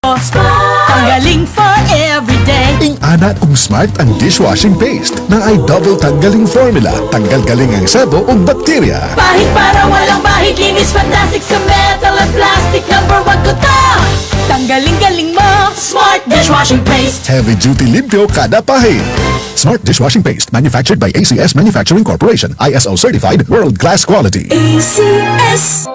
Tanggaling for everyday. Ing-ana kung smart ang dishwashing paste naay double tanggaling formula. Tanggal galing ang sebo ug bakterya. Bahid para walang bahid. Linis fantastic sa metal at plastic. Number 1 ko to. Tanggaling-galing mo. Smart dishwashing paste. Heavy duty limpyo kada pahid. Smart dishwashing paste manufactured by ACS Manufacturing Corporation. ISO certified, world class quality. ACS.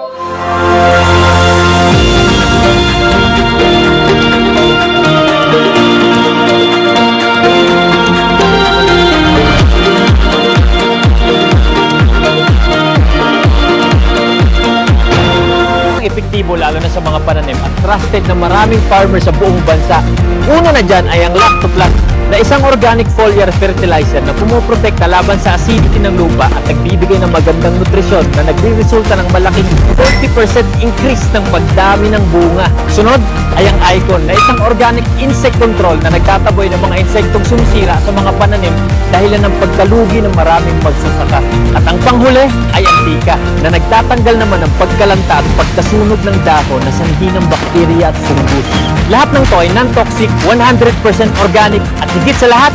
Epektibo lalo na sa mga pananim at trusted ng maraming farmer sa buong bansa. Una na dyan ay ang Lactoplant na isang organic foliar fertilizer na pumuprotekta laban sa acidity ng lupa at nagbibigay ng magandang nutrisyon na nagre-resulta ng malaking 40% increase ng pagdami ng bunga. Sunod ay ang Icon na isang organic insect control na nagtataboy ng mga insektong sumisira sa mga pananim dahilan ng pagkalugi ng maraming magsasaka. At ang panghuli ay ang Tika na nagtatanggal naman ng pagkalanta at pagkasunog ng dahon na sanhi ng bakterya at fungus. Lahat ng to ay non-toxic, 100% organic at higit sa lahat,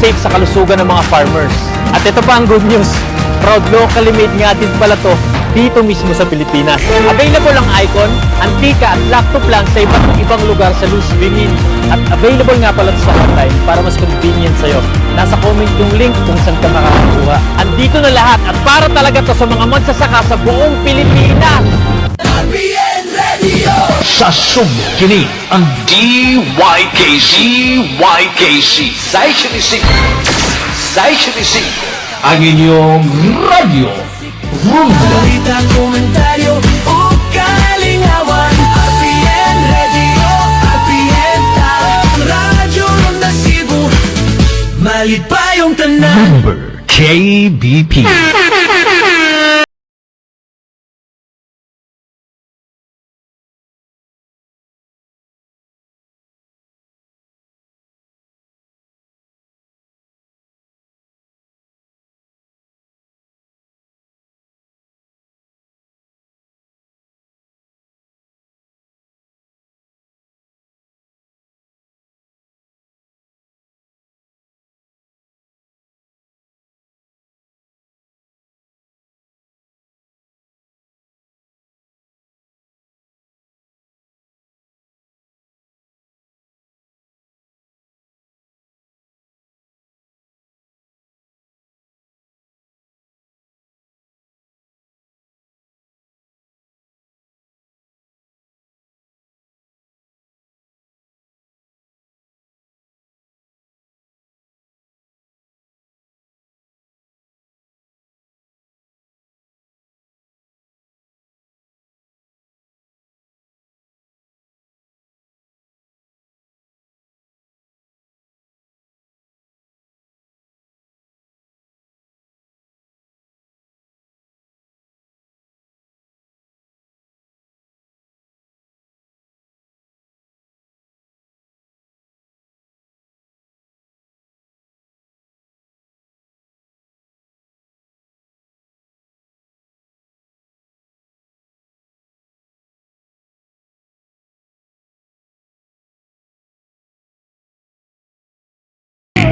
safe sa kalusugan ng mga farmers. At ito pa ang good news, proud locally made nga din pala to dito mismo sa Pilipinas. Available ang Icon, Antika at Lactoplan sa iba't ibang lugar sa Luzvimin. At available nga pala to sa online para mas convenient sa'yo. Nasa comment yung link kung saan ka makakakuha. Andito na lahat at para talaga to sa mga magsasaka sa buong Pilipinas. Sa Sugbo, kini ang DYKC YKC 675 675, ang inyong radyo Rumba. Balita, komentaryo o kalingawan. RPN Radio, RPN Ta Radyo Ronda Cebu. Malipayong tanan. Number KBP.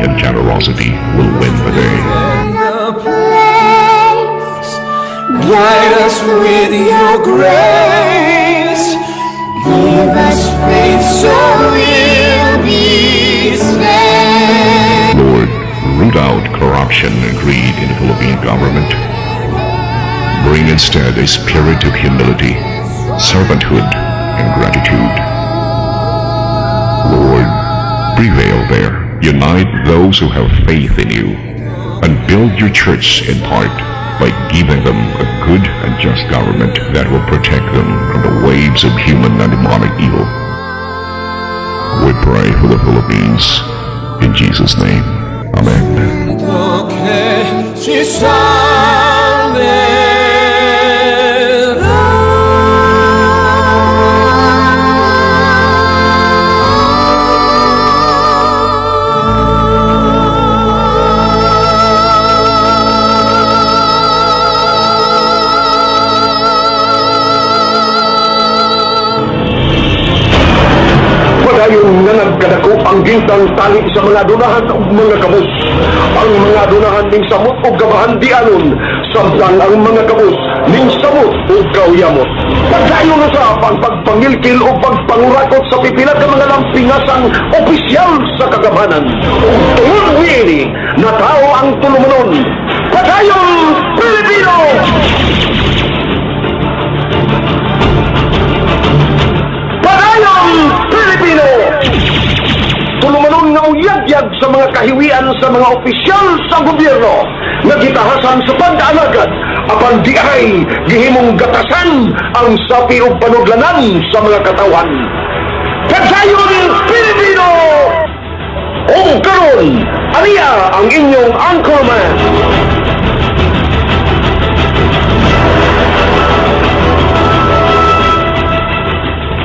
And generosity will win the day. Guide us with your grace. Give us faith so we'll be saved. Lord, root out corruption and greed in the Philippine government. Bring instead a spirit of humility, servanthood, and gratitude. Lord, prevail there. Unite those who have faith in you, and build your church in part by giving them a good and just government that will protect them from the waves of human and demonic evil. We pray for the Philippines. In Jesus' name, Amen. Che ci salverà. Padayon nga nagkadako ang gintang tali sa mga dunahan ug mga kabus. Ang mga dunahan ning samot og gabahan di anon, samtang ang mga kabus ning samot ug kauyamot. Padayon usab ang pagpangilkil o pagpangurakot sa pipila ka mga lampingasang opisyal sa kagamhanan. Ug tungod niini, natao ang tulumanon. Padayon, Pilipino! Padayon, Pilipino! Tulumanon nga uyagyag sa mga kahiwian sa mga opisyal sa gobyerno nga gitahasan sa pag-alagad apan di ay gihimong gatasan ang sapi ug panudlanan sa mga katawan. Padayon, Pilipino! O karon, aniya ang inyong anchorman.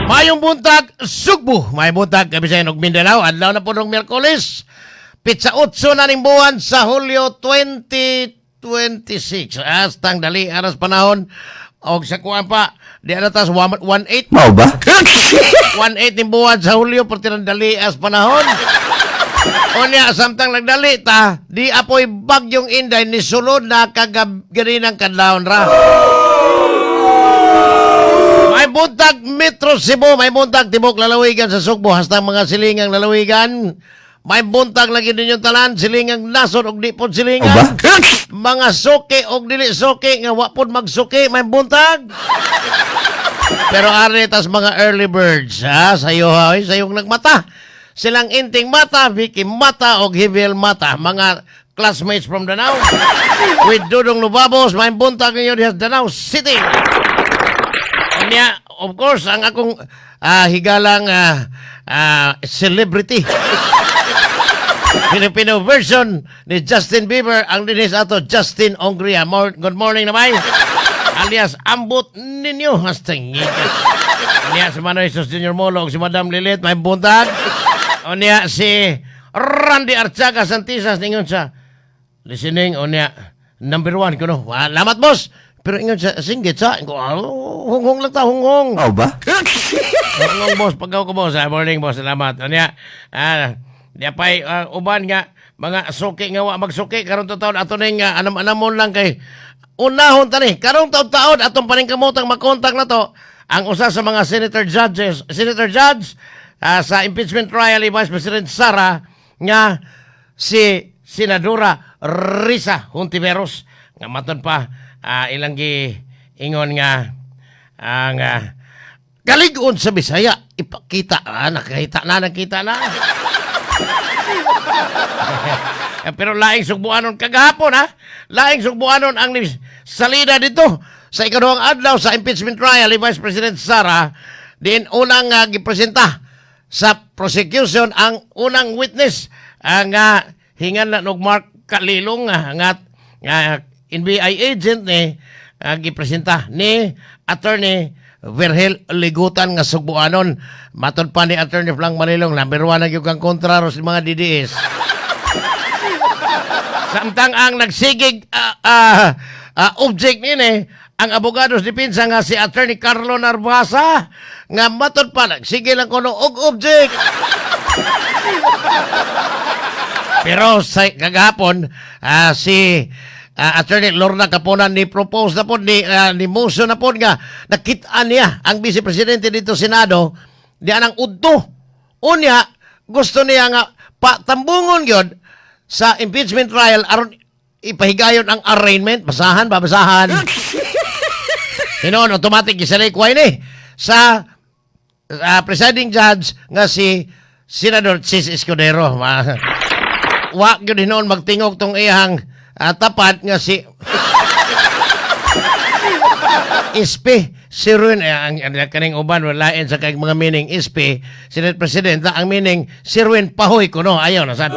Mayong buntag, Sugbo. Mayong buntag, Kabisayan ug Mindanao. Adlaw na po ng Miyerkules. Pitsa 8 na ning buwan sa Hulyo 2026. Astang dali, aras panahon. Og sa kuan pa, di na tas 1-8. Mao ba? 1-8 ning buwan sa Hulyo, pertirang dali as panahon. Unya, samtang nagdali ta, di apoy bagyong Inday ni sulod na kagab ganinang kadlawon ra. May buntag Metro Cebu, may buntag tibok lalawigan sa Sugbo, hastang mga silingang lalawigan. May buntag lagi ninyong talan, silingang nasod og di pod silingan. Ba? Mga suki og dili suki nga wa pod magsuki, may buntag. Pero ari tas mga early birds, ha, sayo ha, oy, sayong nagmata. Silang Inting Mata, Vicky Mata og Hibil Mata, mga classmates from Danao. With Dudong Lubabos, may buntag ninyo diha sa Danao City. Unya, of course, ang akong higalang celebrity. Filipino version ni Justin Bieber ang dinis ato, Justin Ongria. Good morning namay. Alias Ambot ninyo. Hastang Unya si Manoy Jesus Junior Molo ug si Madam Lilith, may buntag. Unya si Randy Archaga Santisas ningon sa listening, unya number one kuno. Wa, lamat boss. Pero ingon sa singgit sa ko, hunghong lang ta, hunghong. Mao ba? Hunghong boss, pagkaw ko boss. Morning boss, salamat. Unya, di pay uban nga mga suki nga wa magsuki karon taon ato ning anam-anamon lang kay unahon tani karong taon-taon atong paningkamotang makontak na to ang usa sa mga senator judges, senator judge sa impeachment trial ni Vice President Sara nga si Senadora Risa Hontiveros nga maton pa ilang gi ingon nga ang kalig-on sa Bisaya ipakita, nakita na, nakita na. Pero laing sugbuanon kagahapon ha. Laing sugbuanon ang salida dito sa ikaduhang adlaw sa impeachment trial ni Vice President Sara, din unang gipresenta sa prosecution ang unang witness ang hingan na og Mark Kalilong nga NBI agent ni gipresenta ni Attorney Vergel Ligutan nga sugbuanon. Matod pa ni Attorney Flang Manilong, number one na gyud kang kontra ro sa mga DDS. Samtang ang nagsigig object nini ang abogado sa depensa nga si Attorney Carlo Narvasa nga matod pa nagsige lang kuno og object. Pero sa kagahapon si Attorney Lorna Kaponan ni propose na pod ni motion na pod nga nakit-an niya ang Vice Presidente dito Senado di anang udto. Unya gusto niya nga patambungon gyud sa impeachment trial aron ipahigayon ang arraignment, basahan, babasahan. Hinoon, automatic gisalikway ni sa presiding judge nga si Senador Chis Escudero. Wa gyud hinoon magtingog tong iyang tapat nga si SP si Ruin, ang kaning uban walain sa kay mga meaning SP Senate President ang meaning si Ruin Pahoy kuno, ayaw na sad.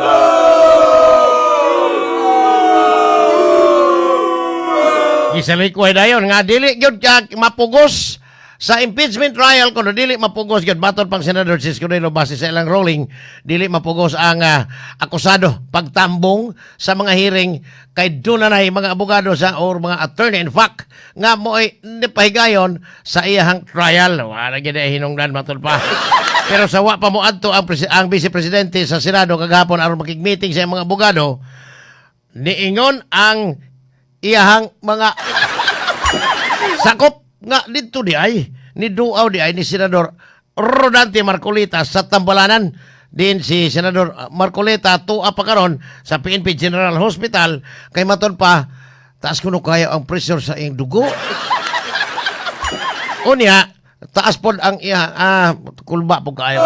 Gisalikway dayon nga dili gyud ka mapugos sa impeachment trial kuno, dili mapugos gyud matod pang Senador Chis Escudero base sa ilang ruling, dili mapugos ang akusado pagtambong sa mga hearing kay doon na mga abogado sa or mga attorney in fact nga mo'y nipahigayon sa iyahang trial. Wala gyud ay hinungdan matod pa. Pero sa wa pa mo adto ang vice presidente sa Senado kagahapon aron makig-meeting sa iyang mga abogado, niingon ang iyahang mga sakop nga didto di ay ni duaw di ay ni Senador Rodante Marcoleta sa Tambalanan din. Si Senador Marcoleta tuwa pa karon sa PNP General Hospital kay maton pa taas kuno kayo ang pressure sa iyang dugo. Unya, taas pod ang iya, kulba po kayo.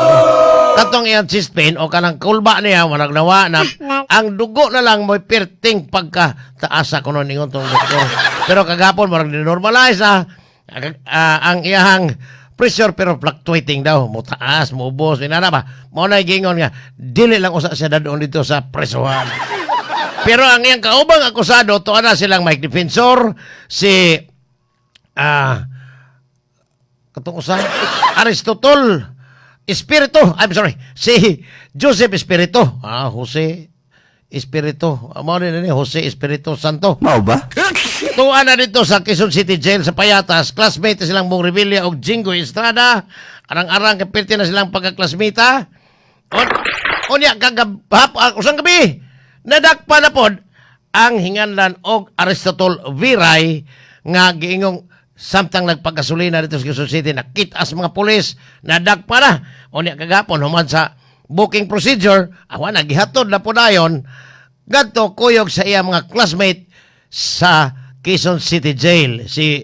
Katong iyang chest pain o kanang kulba niya, manag nawa na, ang dugo na lang may perting pagka taasa kuno ningon tong doktor. Pero kagapon, marag normalize na ang iyahang pressure pero fluctuating daw. Mo taas, mo ubos, inana ba? Mo na gingon nga, dili lang usa siya dadon dito sa presohan. Pero ang iyang kaubang akusado, tuwa na silang Mike Defensor, si katong usa Aristotle Espiritu, I'm sorry, si Joseph Espiritu, Jose Espiritu. Mao ni Jose Espiritu Santo. Mao ba? Tuwa na dito sa Quezon City Jail sa Payatas, classmate na silang Bong Revilla og Jinggoy Estrada. Arang-arang kapirti na silang pagkaklasmita. Unya kagab usang gabi nadakpa na pod ang hinganlan og Aristotle Viray nga giingong samtang nagpagasolina dito sa Quezon City nakita sa mga pulis, nadakpa na. Unya kagapon human sa booking procedure, awa na gihatod na po dayon gadto kuyog sa iya mga classmate sa Quezon City Jail. Si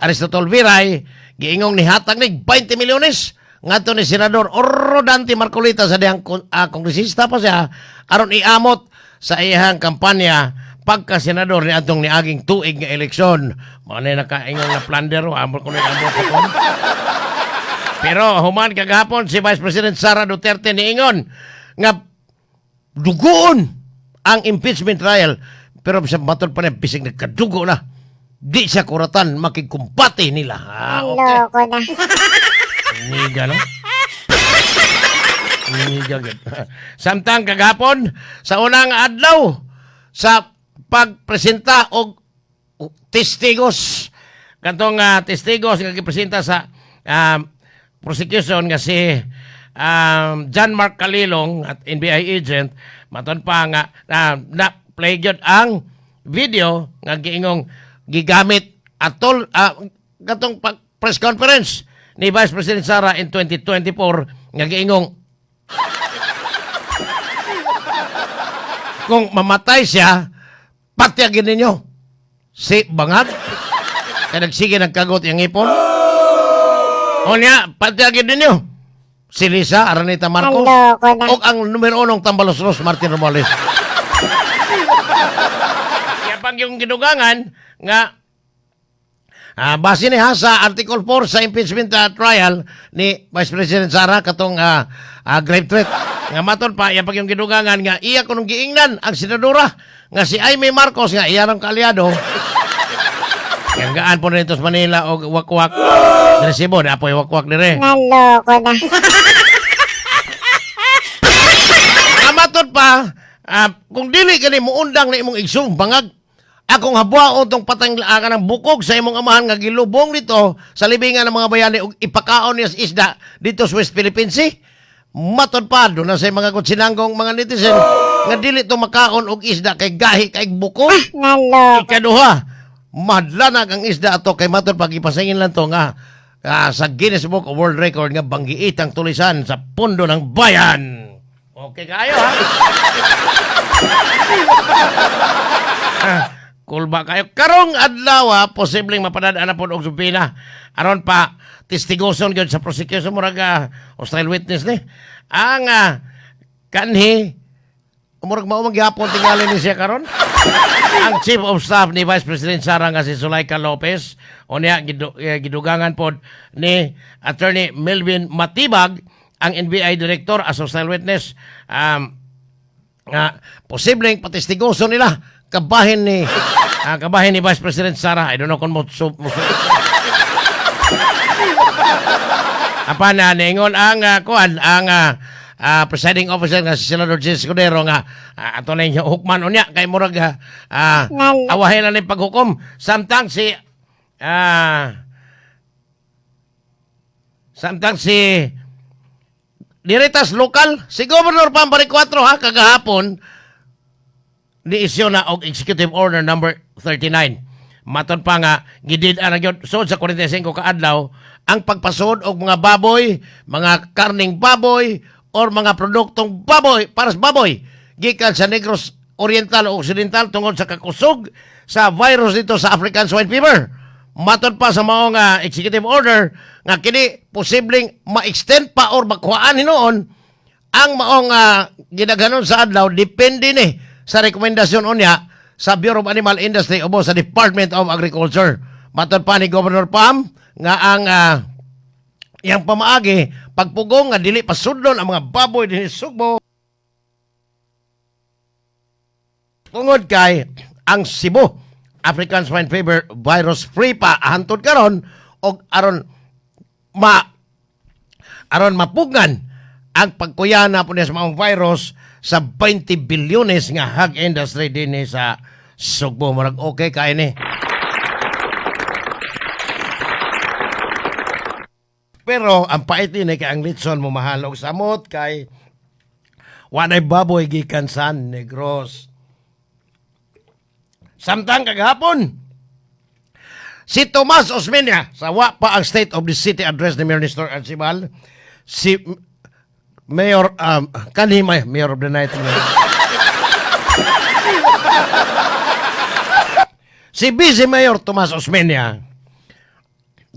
Aristotle Viray giingong nihatag ni 20 milyones ngadto ni Senador Rodante Marcoleta sa dihang kongresista pa siya aron iamot sa iyang kampanya pagka senador ni atong niaging tuig nga eleksyon. Mao na nakaingon nga plunder, amot ko na amot ko. Pero human kagahapon si Vice President Sara Duterte niingon nga dugoon ang impeachment trial, pero sa matod pa niya bisig nagkadugo na di siya kuratan makigkumbate nila. Okay. Loko na. Niga, no? Niga, gid. Samtang kagahapon, sa unang adlaw sa pagpresenta og testigos, katong testigos nga gipresenta sa prosecution nga si John Mark Kalilong at NBI agent, maton pa nga na play gyud ang video nga giingong gigamit atol katong press conference ni Vice President Sara in 2024 nga giingong kung mamatay siya, patyagin ninyo si Bangag kay nagsige nagkagot yung ipon. Unya, patyagin ninyo si Lisa Araneta Marcos Naloko na. o ang numero unong tambaloslos Martin Romualdez. Kaya pang yung gidugangan nga base ni ha sa Article 4 sa impeachment trial ni Vice President Sara katong grave threat nga maton pa iya pag yung gidugangan nga iya kunong giingnan ang senadora nga si Imee Marcos nga iya rong kaalyado. Ganggaan po nito sa Manila og wakwak dire Cebu na apoy wakwak dire. Naloko na. Ang matod pa, kung dili kani muundang na imong igsoong bangag, akong habwaon tong patang ng bukog sa imong amahan nga gilubong dito sa libingan ng mga bayani ug ipakaon niya sa isda dito sa West Philippine Sea. Matod pa, doon na sa mga kutsinanggong mga netizen nga dili to makaon og isda kay gahi kay bukog. Naloko. Ikaduha, madlanag ang isda ato kay matod pag ipasingin lang to nga sa Guinness Book of World Record nga banggiit ang tulisan sa pundo ng bayan. Okay kayo ha? Kulba kayo. Karong adlaw, posibleng mapadadaan na po og subpoena aron pa testigoson gyud sa prosecution, murag hostile witness ni. Ang kanhi murag mao man gihapon tingali ni siya karon. Ang Chief of Staff ni Vice President Sara nga si Zuleika Lopez, unya gidugangan pod ni Attorney Melvin Matibag ang NBI Director as hostile witness nga posibleng patestigoso nila kabahin ni Vice President Sara. I don't know kung mo Apan na niingon ang kuan ang presiding officer nga si Senador Jess Escudero nga ato na yung hukman unya kay murag awahin na ni paghukom samtang si Diretas lokal, si Governor Pam Baricuatro ha, kagahapon, ni-issue na og Executive Order number 39. Matod pa nga gidid-an na gyud sud sa 45 ka adlaw ang pagpasod og mga baboy, mga karning baboy or mga produktong baboy para sa baboy gikan sa Negros Oriental o Occidental tungod sa kakusog sa virus dito sa African Swine Fever. Matod pa sa maong executive order nga kini posibleng ma-extend pa or makuhaan hinuon ang maong gidaghanon sa adlaw, depende ni sa rekomendasyon unya sa Bureau of Animal Industry o sa Department of Agriculture. Matod pa ni Governor Pam nga ang iyang pamaagi pagpugong nga dili pasudlon ang mga baboy dinhi sa Sugbo tungod kay ang Cebu African Swine Fever virus free pa hantod karon og aron mapugngan ang pagkuyana po niya sa maong virus sa 20 bilyones nga hog industry dinhi sa Sugbo. Murag okay kay ni. Pero ang pait din kay ang litson mo mahal og samot kay wanay baboy gikan sa Negros. Samtang kagahapon, si Tomas Osmeña, sa wa pa ang State of the City Address ni Mayor Nestor Archival, si Mayor, kanhi may Mayor of the Night. Si Vice Mayor Tomas Osmeña,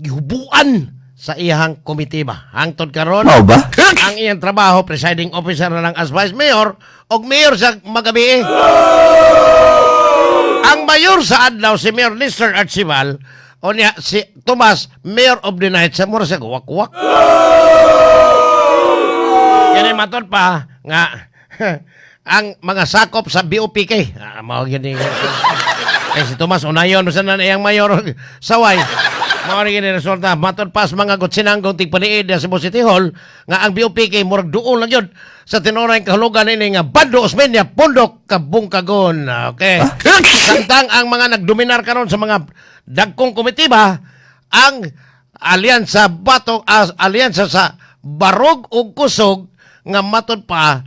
gihubuan sa iyang komitiba. Hangtod karon, Mao ba? ang iyang trabaho, presiding officer na lang as Vice Mayor, og mayor sa magabi. Ang mayor sa adlaw si Mayor Nestor Archival, o niya si Tomas, Mayor of the Night, sa mura siya wakwak. Yan ay matod pa nga ang mga sakop sa BOPK. Ah, mao gyud ni. Kay si Tomas unayon mo na iyang mayor saway. Mao ni gini resulta matod pa sa mga gutsinanggong tigpaniid sa Cebu City Hall nga ang BOPK murag duol lang yun sa tinuray kahulugan ini nga Bando Osmeña Pundok Kabungkagon. Okay. Samtang ang mga nagdominar karon sa mga dagkong komitiba ang Alyansa Batok as Alyansa sa Barog ug Kusog nga matod pa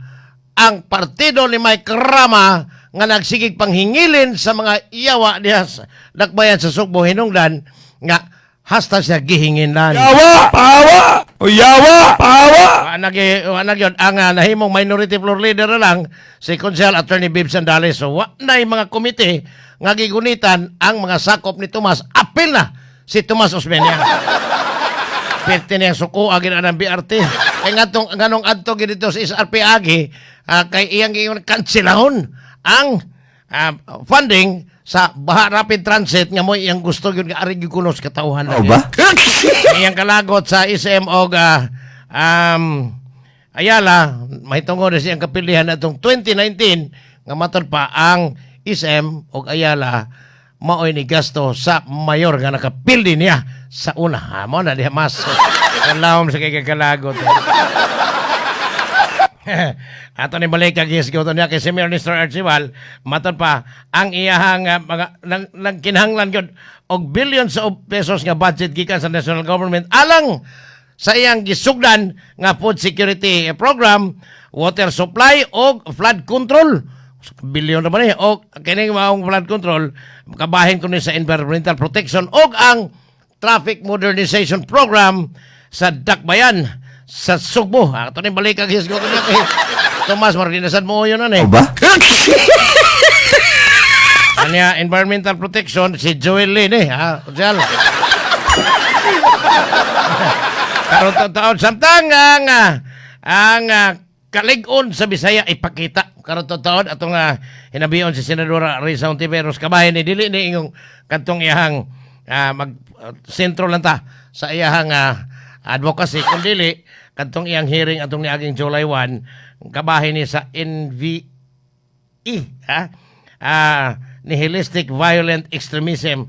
ang partido ni Mike Rama nga nagsigig panghingilin sa mga iyawa diha sa dakbayan sa Sugbo hinungdan nga hasta siya gihinginan. Yawa! Pawa! O yawa! Pawa! Wa na gyud ang nahimong minority floor leader na lang si Consel Attorney Bib Sandales. So wa na yung mga komite nga gigunitan ang mga sakop ni Tomas. Apil na si Tomas Osmeña. Pwede niya suko agi na ng BRT. Kay ngadtong nganong adto gid dito sa SRP agi kay iyang giingon kanselahon ang funding sa Baha Rapid Transit nga mo iyang gusto gyud nga ari gyud kuno sa katawhan. Mao ba? Iyang kalagot sa SM og Ayala mahitungod na siyang kapilihan atong 2019 nga matod pa ang SM og Ayala maoy ni gasto sa mayor nga nakapildi niya sa una. Ha, mo na diha mas kalawom sa kay kalagot. Ato ni balik kag gisgo niya kay si Mayor Nestor Archival matod pa ang iyahang mga nang, nang kinahanglan gyud og billions of pesos nga budget gikan sa national government alang sa iyang gisugdan nga food security program, water supply og flood control. Billion naman eh. Og kining maong flood control kabahin kuno sa environmental protection og ang traffic modernization program sa Dakbayan sa Sugbo. Ato ni balik kag hisgot niya kay Tomas Marginasan mo yun ano eh. Mao ba? Anya environmental protection si Joel Lin eh ha. Konsehal. Karon taon samtang ang kalig-on sa Bisaya ipakita karon taon atong hinabion si Senadora Risa Hontiveros kabahin ni dili ni ingong kadtong iyahang mag sentro lang ta sa iyahang advocacy kun dili kadtong iyang hearing atong niaging July 1 kabahin ni sa NVE ha, nihilistic violent extremism,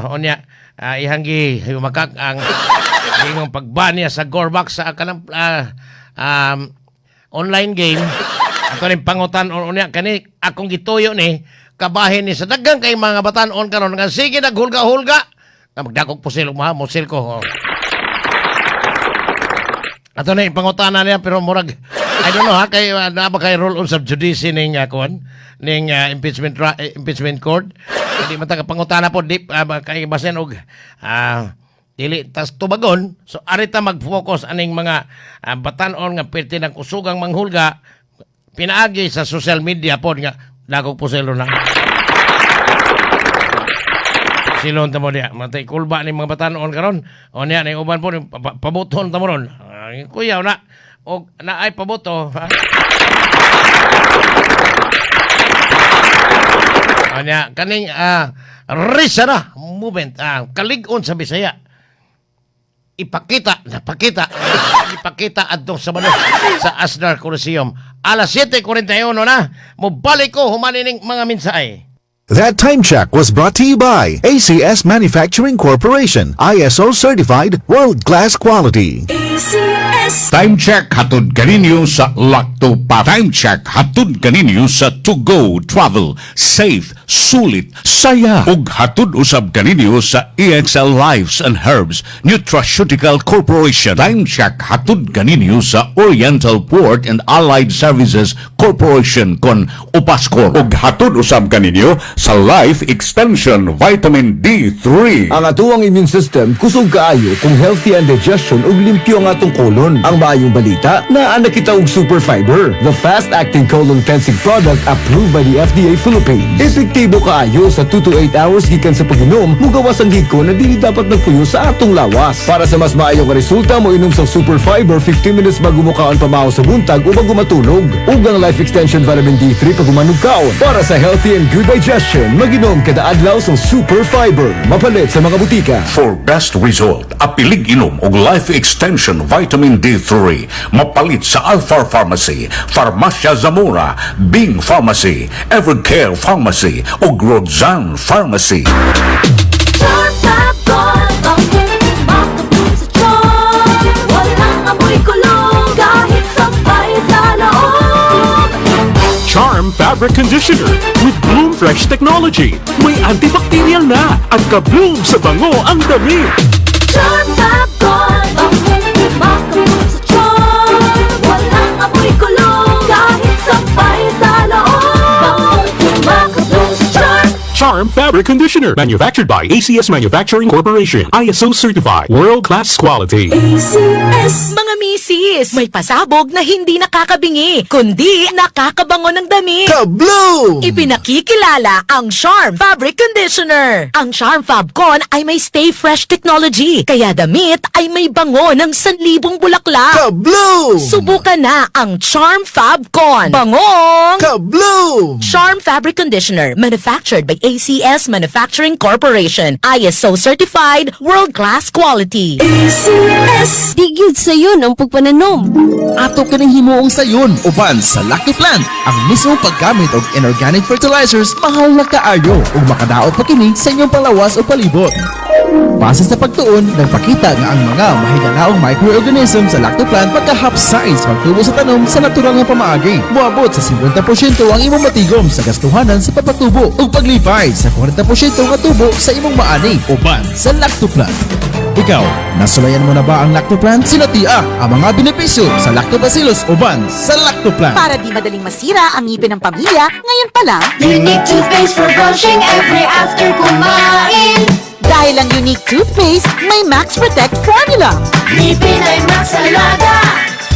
unya ihang gi makak ang ingong pagban niya sa Gorbac sa kanang online game. Ato ning pangutan unya kani akong gituyo ni kabahin ni sa daghang kay mga batan-on karon nga sige naghulga-hulga na magdakog pusil, ma musil ko, oh. Ato na ipangutana niya, pero murag I don't know ha, kay naa ba kay rule on sub judice ning kuan ning impeachment court? Hindi man ta pangutana po di kay basin og dili tas tubagon. So arita mag-focus aning mga batan-on nga perti ng kusugang manghulga pinaagi sa social media pod nga dagog puselo na. Silon ta mo diya. Matay kulba ni mga batan-on karon. O niya ni uban po pabuton ta mo ron. Ay, kuyaw na. O na ay pabuto. Ha? O niya kaning Risara movement, kalig-on sa Bisaya. Ipakita, napakita, ipakita adtong Sabado sa Aznar Coliseum. Alas 7:41 na, mobalik ko humanining mga mensahe. That time check was brought to you by ACS Manufacturing Corporation, ISO certified, world-class quality. ACS. Time check hatod kaninyo sa Lactopa. Time check hatod kaninyo sa To Go Travel. Safe, sulit, saya. Ug hatod usab kaninyo sa EXL Lives and Herbs Nutraceutical Corporation. Time check hatod kaninyo sa Oriental Port and Allied Services Corporation kon Upascor. Ug hatod usab kaninyo sa Life Extension Vitamin D3. Ang atuang immune system kusog kaayo kung healthy ang digestion ug limpyo ang atong colon. Ang maayong balita, naa na kita og Super Fiber, the fast-acting colon cleansing product approved by the FDA Philippines. Epektibo kaayo sa 2 to 8 hours gikan sa pag-inom, mugawas ang hiko na dili dapat nagpuyo sa atong lawas. Para sa mas maayo nga resulta, moinom sa Super Fiber 15 minutes bago mo kaon pamahaw sa buntag o bago matulog. Ug ang Life Extension Vitamin D3 pag human og kaon. Para sa healthy and good digestion, maginom kada adlaw sa Super Fiber. Mapalit sa mga butika. For best result, apilig inom og Life Extension Vitamin D3. Mapalit sa Alpha Pharmacy, Farmacia Zamora, Bing Pharmacy, Evercare Pharmacy ug Rodzan Pharmacy. Charm Fabcon, bangong kumakabog sa charm. Walang amoy kulog kahit sampay sa loob. Charm Fabric Conditioner with Bloom Fresh Technology. May antibacterial na at ka-bloom sa bango ang damit. Charm Fabcon, bangong kumakabog sa charm. Walang amoy kulog kahit sampay sa loob. Bangong kumakabog sa charm. Charm Fabric Conditioner. Manufactured by ACS Manufacturing Corporation. ISO certified. World-class quality. ACS. Mga misis, may pasabog na hindi nakakabingi, kundi nakakabango ng damit. Kabloom! Ipinakikilala ang Charm Fabric Conditioner. Ang Charm Fabcon ay may Stay Fresh Technology, kaya damit ay may bango ng sanlibong bulaklak. Kabloom! Subukan na ang Charm Fabcon. Bangong! Kabloom! Charm Fabric Conditioner, manufactured by ACS Manufacturing Corporation. ISO certified, world-class quality. ACS! Di gyud sayon ang pagpananom. Ato kining himuong sayon uban sa Lactoplant. Ang mismong paggamit og inorganic fertilizers, mahal na kaayo ug makadaot pa kini sa inyong panglawas o palibot. Base sa pagtuon, nagpakita nga ang mga mahigalaong microorganisms sa Lactoplant magka-half size pagtubo sa tanom sa natural nga pamaagi. Moabot sa 50% ang imong matigom sa gastuhanan sa pagpatubo ug paglipay sa 40% nga tubo sa imong maani uban sa Lactoplant. Ikaw, nasulayan mo na ba ang Lactoplant? Sinatia ang mga benepisyo sa Lactobacillus uban sa Lactoplant. Para di madaling masira ang ngipin ng pamilya, ngayon pa lang, Unique toothpaste for brushing every after kumain. Dahil ang Unique Toothpaste may Max Protect formula. Ngipin ay Max Alaga,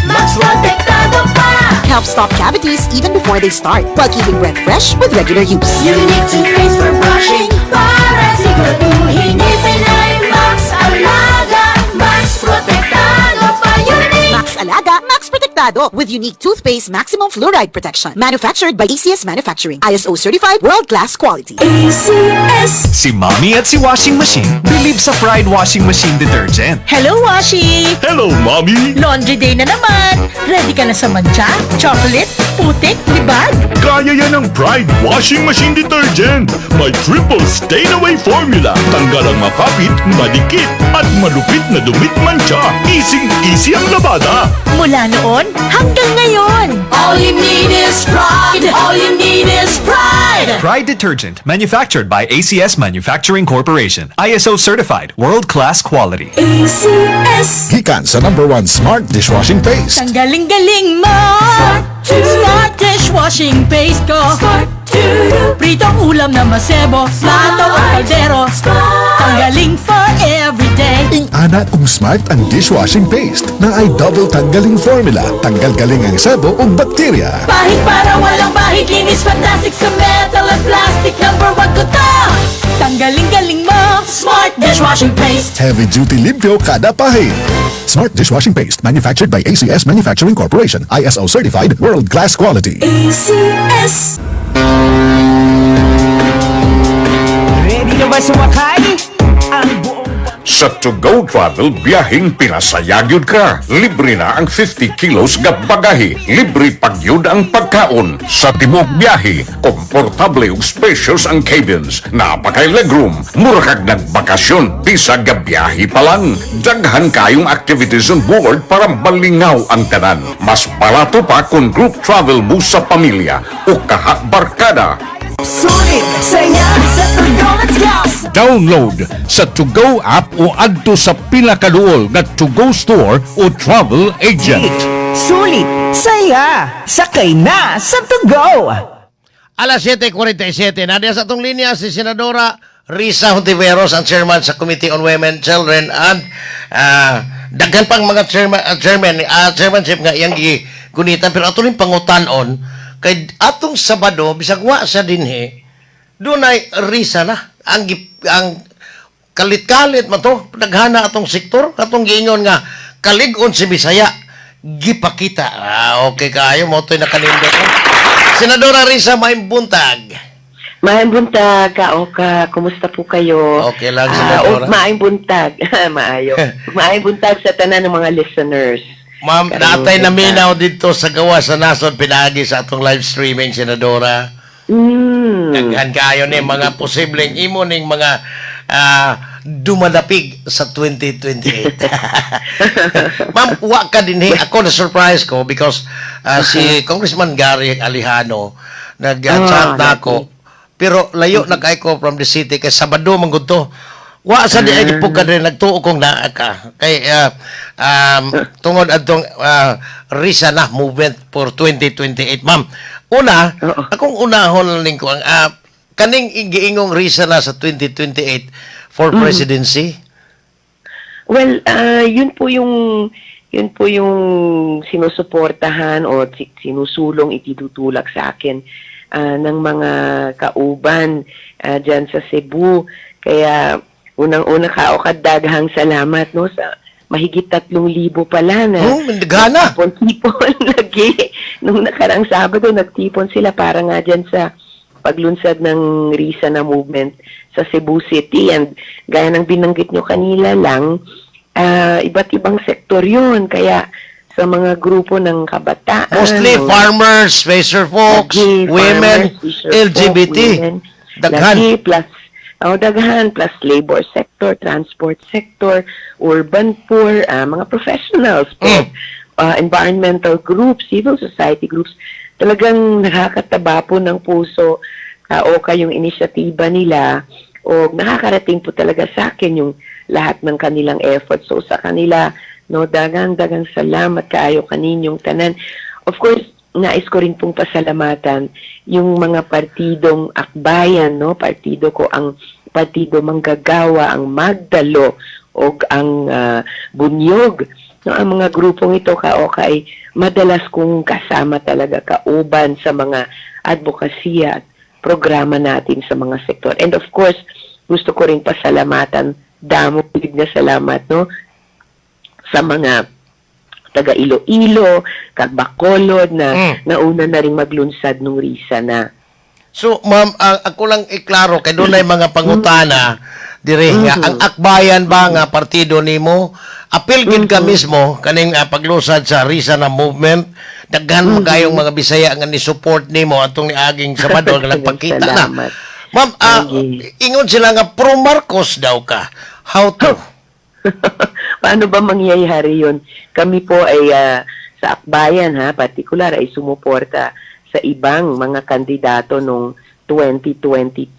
Max Protektado pa. Helps stop cavities even before they start, while keeping breath fresh with regular use. Unique toothpaste for brushing para siguraduhin ngipin ay Max Alaga, Max Protektado pa. Unique! Max Alaga, Max Protektado with Unique Toothpaste Maximum Fluoride Protection. Manufactured by ACS Manufacturing. ISO certified, world-class quality. ACS. Si Mommy at si Washing Machine believe sa Pride Washing Machine Detergent. Hello, Washi! Hello, Mommy! Laundry day na naman! Ready ka na sa mantsa, chocolate, putik, libag? Kaya yan ang Pride Washing Machine Detergent. May triple stain-away formula. Tanggal ang makapit, madikit, at malupit na dumit mantsa. Easy-easy ang labada. Mula noon hanggang ngayon! All you need is Pride! All you need is Pride! Pride! Pride Detergent, manufactured by ACS Manufacturing Corporation. ISO certified, world-class quality. ACS. Gikan sa number one smart dishwashing paste. Tanggaling-galing mo! Smart dishwashing paste ko. Smart. Pritong ulam na masebo, plato at kaldero. Tanggaling for everyday. Ing-ana kung smart ang dishwashing paste naay double tanggaling formula. Tanggal galing ang sebo ug bakterya. Pahit para walang bahid, linis fantastic sa metal at plastic. Number one ko to! Tanggaling-galing mo! Smart dishwashing paste. Heavy duty limpyo kada pahid. Smart dishwashing paste manufactured by ACS Manufacturing Corporation. ISO certified, world-class quality. ACS. Ready na ba sumakay? Ang buong Sa To Go Travel, biyaheng pinasaya gyud ka. Libre na ang 50 kilos nga bagahe. Libre pagyud ang pagkaon. Sa tibuok biyahe, komportable ug spacious ang cabins. Naa pa kay legroom. Mura kag nagbakasyon, bisag ga biyahe pa lang. Daghan kayong activities on board para malingaw ang tanan. Mas barato pa kung group travel mo sa pamilya o kaha barkada. Sulit, saya Sa To Go, let's go! Download sa To Go app o adto sa pila ka duol nga To Go store o travel agent. Sulit, saya, sakay na sa To Go! Alas 7:47 na sa atong linya si Senadora Risa Hontiveros, ang chairman sa Committee on Women, Children and daghan pang mga chairmanship nga iyang gigunitan, pero ato rin pangutanon kay atong Sabado, bisag wa sa dinhi, dunay Risa na ang kalit-kalit man to, daghana atong sektor atong giingon nga kalig-on si Bisaya gipakita. Ah, okay kaayo mo to'y nakanindot. Senadora Risa, maayong buntag. Maayong buntag, Kaoka. Kumusta po kayo? Okay lang, Ah, Senadora. ug maayong buntag. Maayo. Maayong buntag sa tanan ng mga listeners. Ma'am, Karong natay buntag. naminaw dito sa gawa sa nasod pinaagi sa atong live streaming, Senadora. Daghan kayo ni mga posibleng imo ning mga dumadapig sa 2028. Ma'am, wa ka din. Ako na surprise ko because si Congressman Gary Alejano nag-chat na ako. Pero layo na kay ko from the city kay Sabado man gud to. Wa sa di ay po ka din nagtuo kong naa ka. Kay tungod adtong Risa na movement for 2028, ma'am. Una, akong unahon lang ko ang kaning giingong Risa na sa 2028 for presidency. Well, yun po yung sinusuportahan o sinusulong, itutulak sa akin ng mga kauban dyan sa Cebu. Kaya unang-una, Kaoka, daghang salamat, no, sa mahigit 3,000 pala na Oh, gana. Tipon lagi. Nung nakarang Sabado, nagtipon sila para nga dyan sa paglunsad ng Risa na movement sa Cebu City. And gaya ng binanggit nyo kanila lang, iba't ibang sektor yun. Kaya sa mga grupo ng kabataan. Mostly farmers, fisher folks, Lagi, women, farmers, fisher folk, LGBT. women. Daghan. Lagi, plus, oh, daghan, plus labor sector, transport sector, urban poor, mga professionals, environmental groups, civil society groups. Talagang nakakataba po ng puso o kayong inisyatiba nila o nakakarating po talaga sa akin yung lahat ng kanilang effort. So sa kanila, no, dagang dagang salamat kaayo kaninyong tanan. Of course, nais ko rin pong pasalamatan yung mga partidong Akbayan, no, partido ko ang Partido Manggagawa, ang Magdalo, o ang Bunyog. No, ang mga grupong ito, Kaoka, ay madalas kong kasama talaga, kauban sa mga advokasya at programa natin sa mga sektor. And of course, gusto ko rin pasalamatan, damo na salamat, no, sa mga taga Iloilo, kag Bacolod na nauna na rin maglunsad nung Risa na. So, ma'am, ako lang iklaro kay dunay mga pangutana dire nga ang Akbayan ba nga partido nimo apil gid ka mismo kaning paglusad sa Risa na movement? Daghan man kayong mga Bisaya nga ni support nimo atong niaging Sabado nga nagpakita na. Salamat. Ma'am, ingon sila nga pro Marcos daw ka. How to? Paano ba mangyayari yun? Kami po ay sa Akbayan ha, particular ay sumuporta sa ibang mga kandidato nung 2022.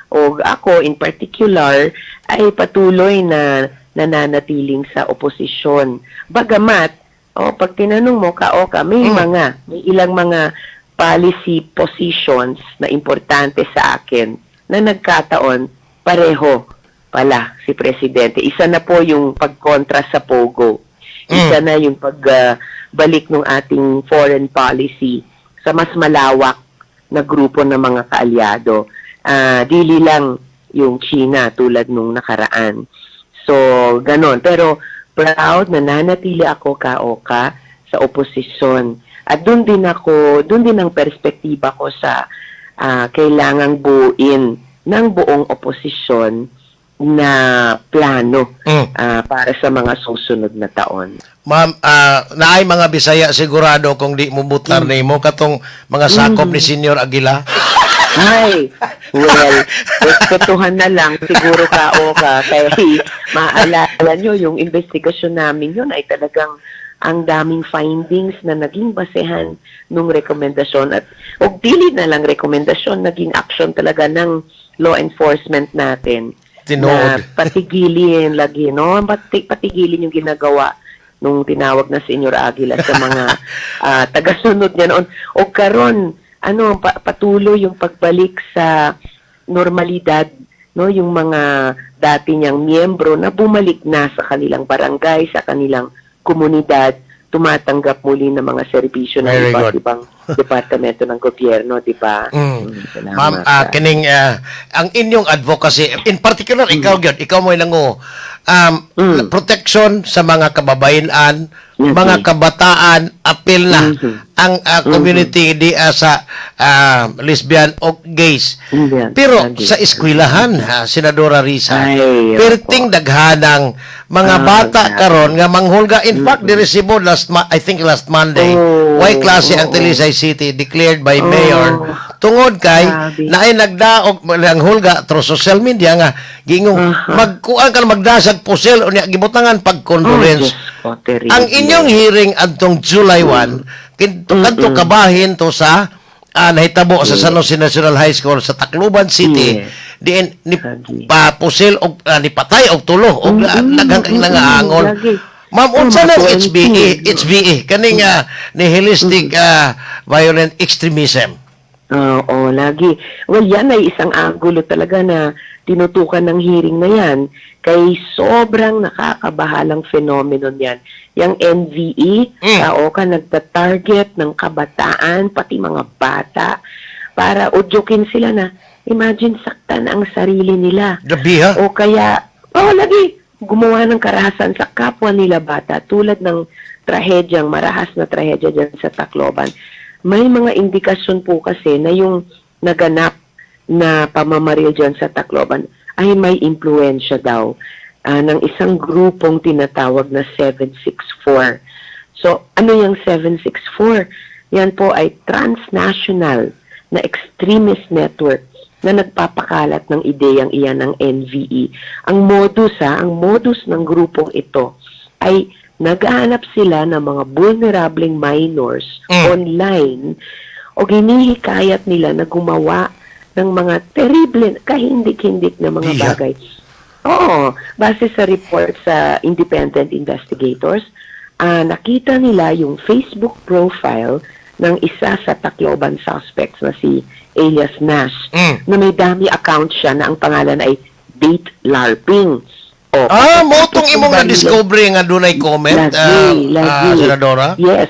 O ako in particular ay patuloy na nananatiling sa oposisyon. Bagamat, oh, pag tinanong mo ka, o ka, may ilang mga policy positions na importante sa akin na nagkataon pareho pala si Presidente. Isa na po yung pagkontra sa POGO. Isa na yung pagbalik ng ating foreign policy sa mas malawak na grupo ng mga kaalyado. Dili lang yung China tulad nung nakaraan. So, ganon. Pero proud na nanatili ako, ka-oka, sa oposisyon. At doon din ang perspektiba ko sa kailangang buuin ng buong oposisyon na plano para sa mga susunod na taon. Ma'am, naay mga Bisaya sigurado kung di mo butar nimo katong mga sakop ni Senior Aguila. Ay, well, respetuhan na lang siguro ka o ka kay maalala nyo yung investigasyon namin yun ay talagang ang daming findings na naging basehan nung rekomendasyon at og dili na lang rekomendasyon, naging action talaga ng law enforcement natin Tinuod. Na patigilin lagi, no? Patigilin yung ginagawa nung tinawag na Senior Aguila sa mga tagasunod niya noon. O karon ano, patuloy yung pagbalik sa normalidad, no, yung mga dati niyang miyembro na bumalik na sa kanilang barangay, sa kanilang komunidad, tumatanggap muli ng mga serbisyo ng Very iba't good. Ibang departamento ng gobyerno, di ba? Salamat. Ma'am, kining ang inyong advocacy, in particular ikaw gyud, ikaw mo nangu protection sa mga kababayan, mga kabataan, apil na ang community di sa lesbian o gays. Pero sa eskwelahan, ha, Senadora Risa, Ay, perting daghanang mga bata grabe. karon nga manghulga. In fact, diri Cebu I think last Monday, way klase ang Talisay City declared by mayor tungod kay naay nagdaog ang hulga through social media nga giingong magkuan ka na magdasag pusil, unya gibutangan pag condolence. Oh, Diyos ko, terrible. Ang inyong hearing adtong July 1 kadto kabahin to sa nahitabo sa San Jose National High School sa Tacloban City diin ni papusil og ni patay og tulo og daghang kay nangaangol. Ma'am, unsa Oh, nang mga HBE, HVE kaning nihilistic violent extremism? Oo, lagi. Well, yan ay isang angulo talaga na tinutukan ng hearing na yan kay sobrang nakakabahalang phenomenon yan. Yung NVE, tao ka nagta-target ng kabataan, pati mga bata, para udyukin sila na, imagine, saktan ang sarili nila. Grabe ha? O kaya, oh, lagi, gumawa ng karahasan sa kapwa nila bata tulad ng trahedyang, marahas na trahedya dyan sa Tacloban. May mga indikasyon po kasi na yung naganap na pamamaril dyan sa Tacloban ay may impluensya daw ng isang grupong tinatawag na 764. So, ano yung 764? Yan po ay transnational na extremist network na nagpapakalat ng ideyang iyan ng NVE. Ang modus ng grupong ito ay naghahanap sila ng mga vulnerableng minors online o ginihikayat nila na gumawa ng mga terrible, kahindik-hindik na mga bagay. Oo, base sa report sa independent investigators, nakita nila yung Facebook profile ng isa sa Tacloban suspects na si Elias Nash na may dummy account siya na ang pangalan ay Date LARPing. O, Mao tong imong na-discover nga dunay comment, Lagi, lagi. Senadora? Yes.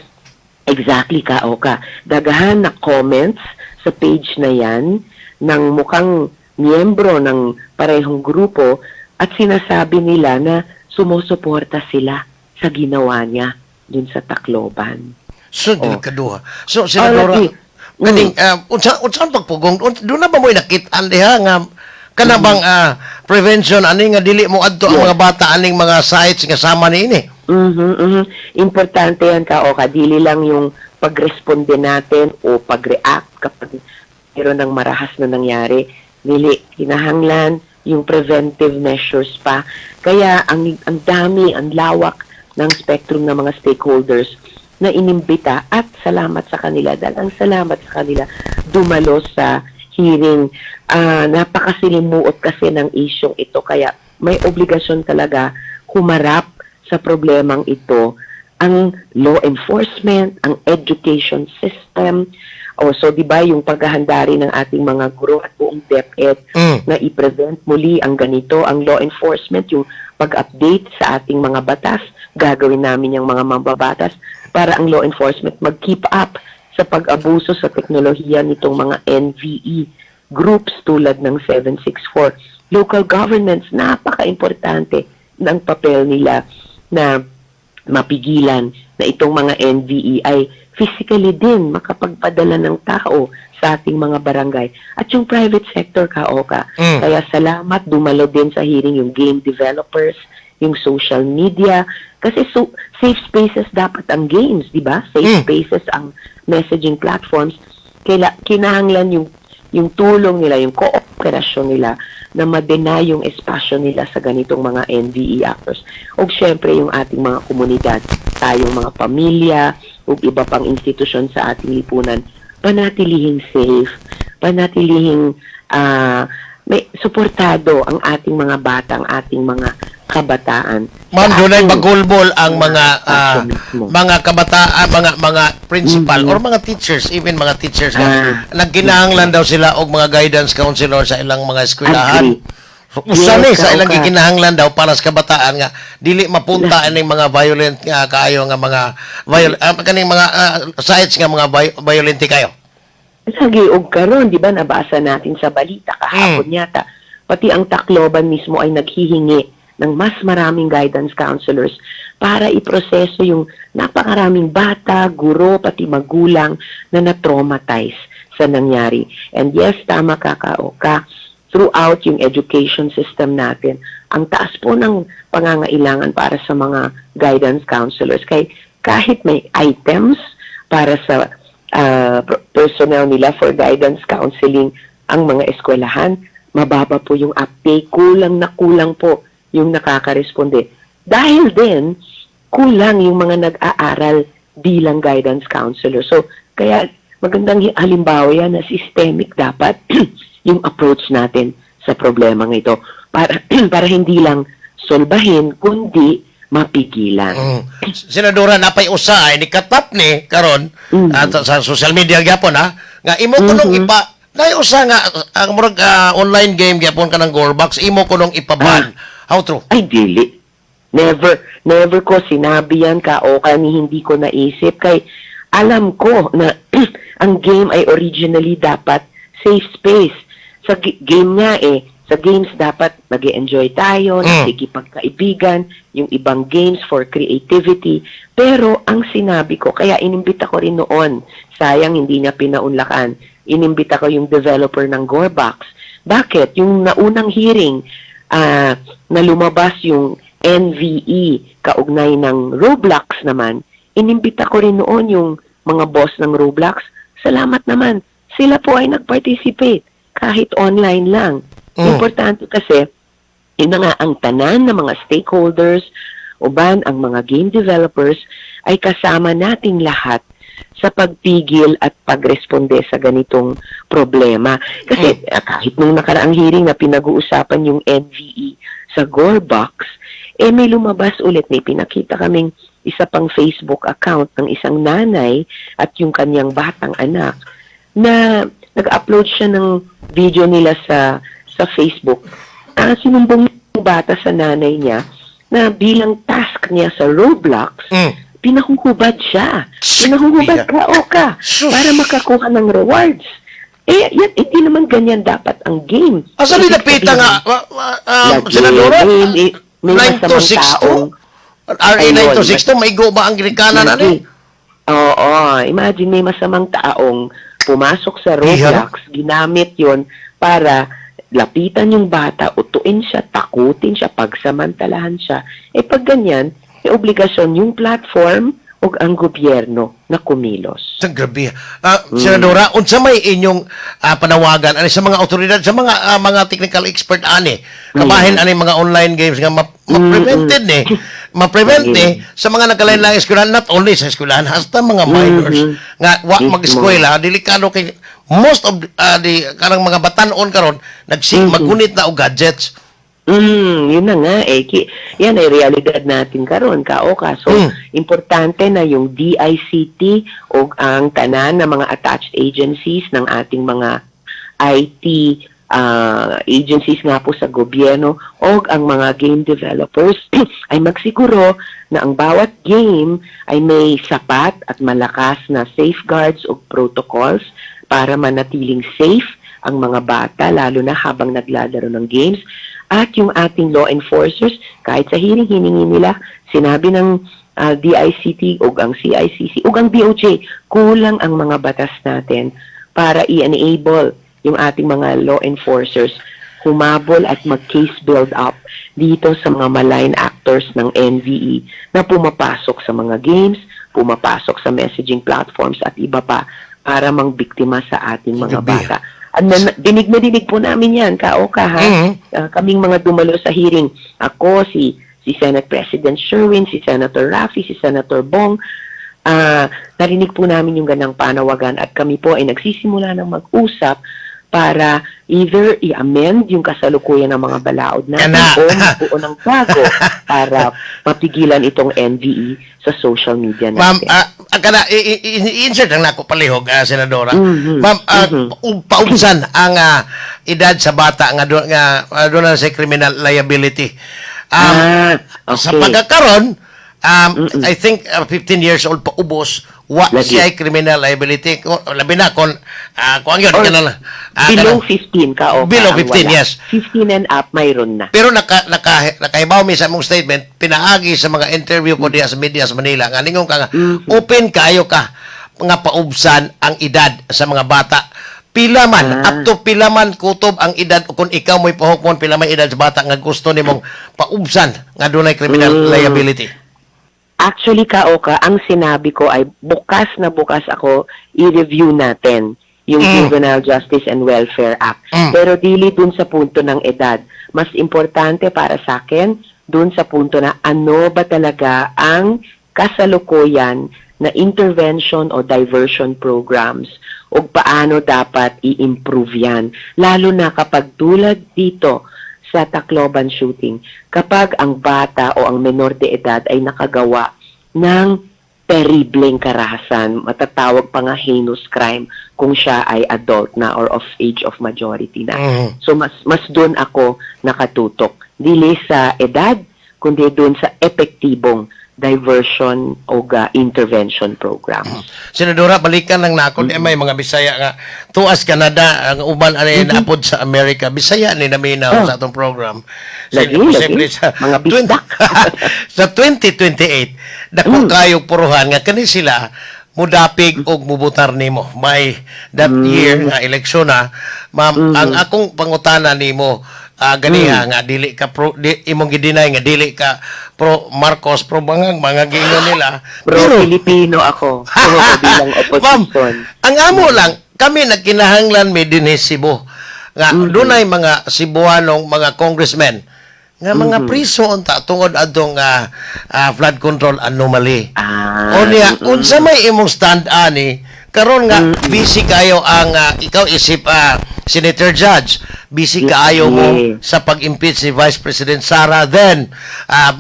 Exactly ka, Oka. Daghan na comments sa page na yan ng mukhang miyembro ng parehong grupo at sinasabi nila na sumusuporta sila sa ginawa niya dun sa Tacloban. So, Oh. kaduha. So, Senadora, lagi. Kaning, unsa ang pagpugong, doon na ba mo'y nakit-an diha nga kana bang prevention ani nga dili mo adto ang mga bata aning mga sites nga sama niini? Importante yan ka, Oka. Dili lang yung pagresponde natin o pag-react kapag meron ng marahas na nangyari. Dili, kinahanglan yung preventive measures pa. Kaya ang dami, ang lawak ng spectrum ng mga stakeholders na inimbita at salamat sa kanila dahil ang salamat sa kanila dumalo sa hearing. Napakasilimuot kasi ng isyong ito, kaya may obligasyon talaga humarap sa problemang ito ang law enforcement, ang education system. O so 'di ba yung paghahanda rin ng ating mga guro at buong DepEd na i-prevent muli ang ganito, ang law enforcement, yung pag-update sa ating mga batas, gagawin namin yung mga mambabatas para ang law enforcement mag-keep up sa pag-abuso sa teknolohiya nitong mga NVE groups tulad ng 764. Local governments, napaka-importante ng papel nila na mapigilan na itong mga NVE ay physically din makapagpadala ng tao sa ating mga barangay. At yung private sector, kaoka. Kaya salamat, dumalo din sa hearing yung game developers, yung social media. Kasi so, safe spaces dapat ang games, di ba? Safe spaces ang messaging platforms. Kinahanglan yung tulong nila, yung kooperasyon nila na ma-deny yung espasyo nila sa ganitong mga NVE actors. O syempre yung ating mga komunidad, tayong mga pamilya, ug iba pang institusyon sa ating lipunan, panatilihing safe, panatilihing may suportado ang ating mga bata, ang ating mga kabataan. Ma'am, Sa dunay ating bagulbol ang mga espasyo mismo. Mga kabataan, mga principal or mga teachers, even mga teachers nga nagkinahanglan daw sila og mga guidance counselor sa ilang mga eskwelahan. Agree. Usa Yes, ni sa ilang kaoka. gikinahanglan daw para sa kabataan nga dili mapunta ining mga violent nga kaayo nga mga kaning mga sites nga mga violent kayo. Lagi og karon, di ba, nabasa natin sa balita kahapon yata, pati ang Tacloban mismo ay naghihingi ng mas maraming guidance counselors para iproseso yung napakaraming bata, guro, pati magulang na na-traumatize sa nangyari. And yes, tama ka, Kaoka, throughout yung education system natin, ang taas po ng pangangailangan para sa mga guidance counselors. Kay kahit may items para sa personnel nila for guidance counseling ang mga eskwelahan, mababa po yung uptake, kulang na kulang po yung nakakaresponde. Dahil din, kulang yung mga nag-aaral bilang guidance counselor. So, kaya magandang halimbawa yan na systemic dapat yung approach natin sa problemang ito para hindi lang solbahin, kundi mapigilan. Senadora, napay usa ay ni katap ni karon at sa social media gyapon ha nga imo kunong ipa nay usa nga ang murag online game gyapon kanang Gorbox imo kunong ipaban. How true? Ay, dili. Never, never ko sinabi yan ka o ni hindi ko naisip. Kay alam ko na ang game ay originally dapat safe space. Sa game nga eh, sa games dapat nag enjoy tayo, nakikipagkaibigan, yung ibang games for creativity. Pero ang sinabi ko, kaya inimbita ko rin noon, sayang hindi niya pinaunlakan, inimbita ko yung developer ng Gorbox. Bakit? Yung naunang hearing, na lumabas yung NVE kaugnay ng Roblox naman, inimbita ko rin noon yung mga boss ng Roblox. Salamat naman. Sila po ay nag-participate kahit online lang. Importante kasi, yun na nga, ang tanan ng mga stakeholders, uban ang mga game developers, ay kasama nating lahat sa pagpigil at pagresponde sa ganitong problema. Kasi kahit nung nakaraang hearing na pinag-uusapan yung NVE sa Gorbox, eh may lumabas ulit, may pinakita kaming isa pang Facebook account ng isang nanay at yung kanyang batang anak na nag-upload siya ng video nila sa Facebook. Sinumbong yung bata sa nanay niya na bilang task niya sa Roblox, pinahuhubad siya. Pinahuhubad ka o ka para makakuha ng rewards. Eh, yan, hindi naman ganyan dapat ang game. Asa ni Ibig napita nga sabihin, lagi, Senadora? may masamang 9262? taong RA Ayun. 9262 maigo ba ang Grikana na ni? Oo, imagine may masamang taong pumasok sa Roblox, ginamit yon para lapitan yung bata, utuin siya, takutin siya, pagsamantalahan siya. Eh pag ganyan, may obligasyon yung platform o ang gobyerno na kumilos. Sa grabe. Senadora, unsa may inyong panawagan ani sa mga otoridad, sa mga technical expert ani, kabahin ani mga online games nga ma-prevented ni, ma-prevent ni sa mga nagkalain-laing eskwelahan, not only sa eskwelahan, hasta mga minors nga wa mag-eskwela, delikado kay most of the kanang mga batanon karon nagsi maggunit na og gadgets. Yun na nga eh. Yan ay realidad natin karon, kaoka. So, importante na yung DICT o ang tanan na mga attached agencies ng ating mga IT agencies nga po sa gobyerno o ang mga game developers ay magsiguro na ang bawat game ay may sapat at malakas na safeguards o protocols para manatiling safe ang mga bata, lalo na habang naglalaro ng games. At yung ating law enforcers, kahit sa hearing, hiningi nila, sinabi ng DICT o ang CICC o ang DOJ, kulang ang mga batas natin para i-enable yung ating mga law enforcers humabol at mag-case build up dito sa mga malign actors ng NVE na pumapasok sa mga games, pumapasok sa messaging platforms at iba pa para mangbiktima sa ating mga bata. At dinig na dinig po namin yan, kaoka ha. Kaming mga dumalo sa hearing, ako, si si Senate President Sherwin, si Senator Raffy, si Senator Bong, narinig po namin yung ganang panawagan at kami po ay nagsisimula ng mag-usap para either i-amend yung kasalukuyan ng mga balaod natin Kana. o magbuo ng bago para mapigilan itong NVE sa social media Ma'am, natin. kana i-insert lang nako palihog, senadora. Ma'am, paubsan ang edad sa bata nga doon na sa criminal liability. Sa pagkakaron, I think 15 years old paubos wa Lagi. siya criminal liability. Labi na kon kuang yun Or kanang below kanang- 15 ka o Below 15, yes. 15 and up, mayroon na. Pero nakahibaw mi sa among statement pinaagi sa mga interview ko diha sa media sa Manila nga ningon ka nga open kaayo ka nga paubsan ang edad sa mga bata. Pila man, up to pila man kutob ang edad kung ikaw mo'y pahukmon, pila man edad sa bata nga gusto nimong paubsan nga dunay criminal liability? Actually, Kaoka, ang sinabi ko ay bukas na bukas ako i-review natin yung Juvenile Justice and Welfare Act. Pero dili dun sa punto ng edad. Mas importante para sa akin dun sa punto na ano ba talaga ang kasalukuyan na intervention o diversion programs o paano dapat i-improve yan. Lalo na kapag tulad dito sa Tacloban shooting, kapag ang bata o ang menor de edad ay nakagawa ng terribleng karahasan, matatawag pa nga heinous crime kung siya ay adult na or of age of majority na. So mas mas doon ako nakatutok. Dili sa edad, kundi doon sa epektibong diversion o intervention programs. Senadora, balikan lang nako di may mga Bisaya nga tuas Canada ang uban ani naapod sa Amerika. Bisaya ni naminaw sa atong program. Lagi, Posible lagi. sa Mga bisdak. Sa 2028 dako kayo puruhan nga kani sila mudapig og mubutar nimo by that year nga eleksyon na. Ma'am, ang akong pangutana nimo ganiha nga dili ka pro di, imong gi-deny nga dili ka pro Marcos, pro bangag mga giingon nila. Pro Pilipino ako. Pro bilang Ma'am, opposition. ang amo lang, kami nagkinahanglan mi dinhi Cebu nga dunay mga Cebuanong mga congressmen nga mga priso unta tungod adtong flood control anomaly. O niya, unsa may imong stand ani karon nga busy kayo ang ikaw isip senator judge, busy kaayo mo sa pag-impeach ni Vice President Sara, then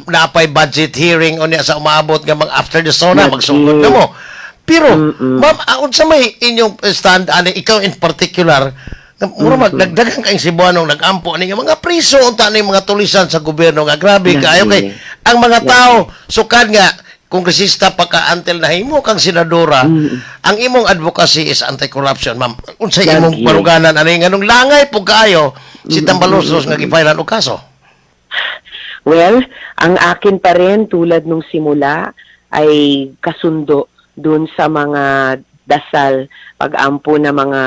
naapay budget hearing unya sa umaabot nga mga after the SONA magsugod na mo. Pero ma'am, unsa may inyong stand ani, ikaw in particular, nga mura magdagdagan kayong Cebuanong nag-ampo ani nga mga priso unta ni mga tulisan sa gobyerno nga grabe kaayo kay ang mga tao sukad nga kongresista pa ka until nahimo kang senadora, ang imong advocacy is anti-corruption. Ma'am, unsay imong baruganan ani nganong langay po kaayo si Tambaloslos nga gipailan og kaso? Well, ang akin pa rin tulad nung simula ay kasundo dun sa mga dasal, pag-ampo ng mga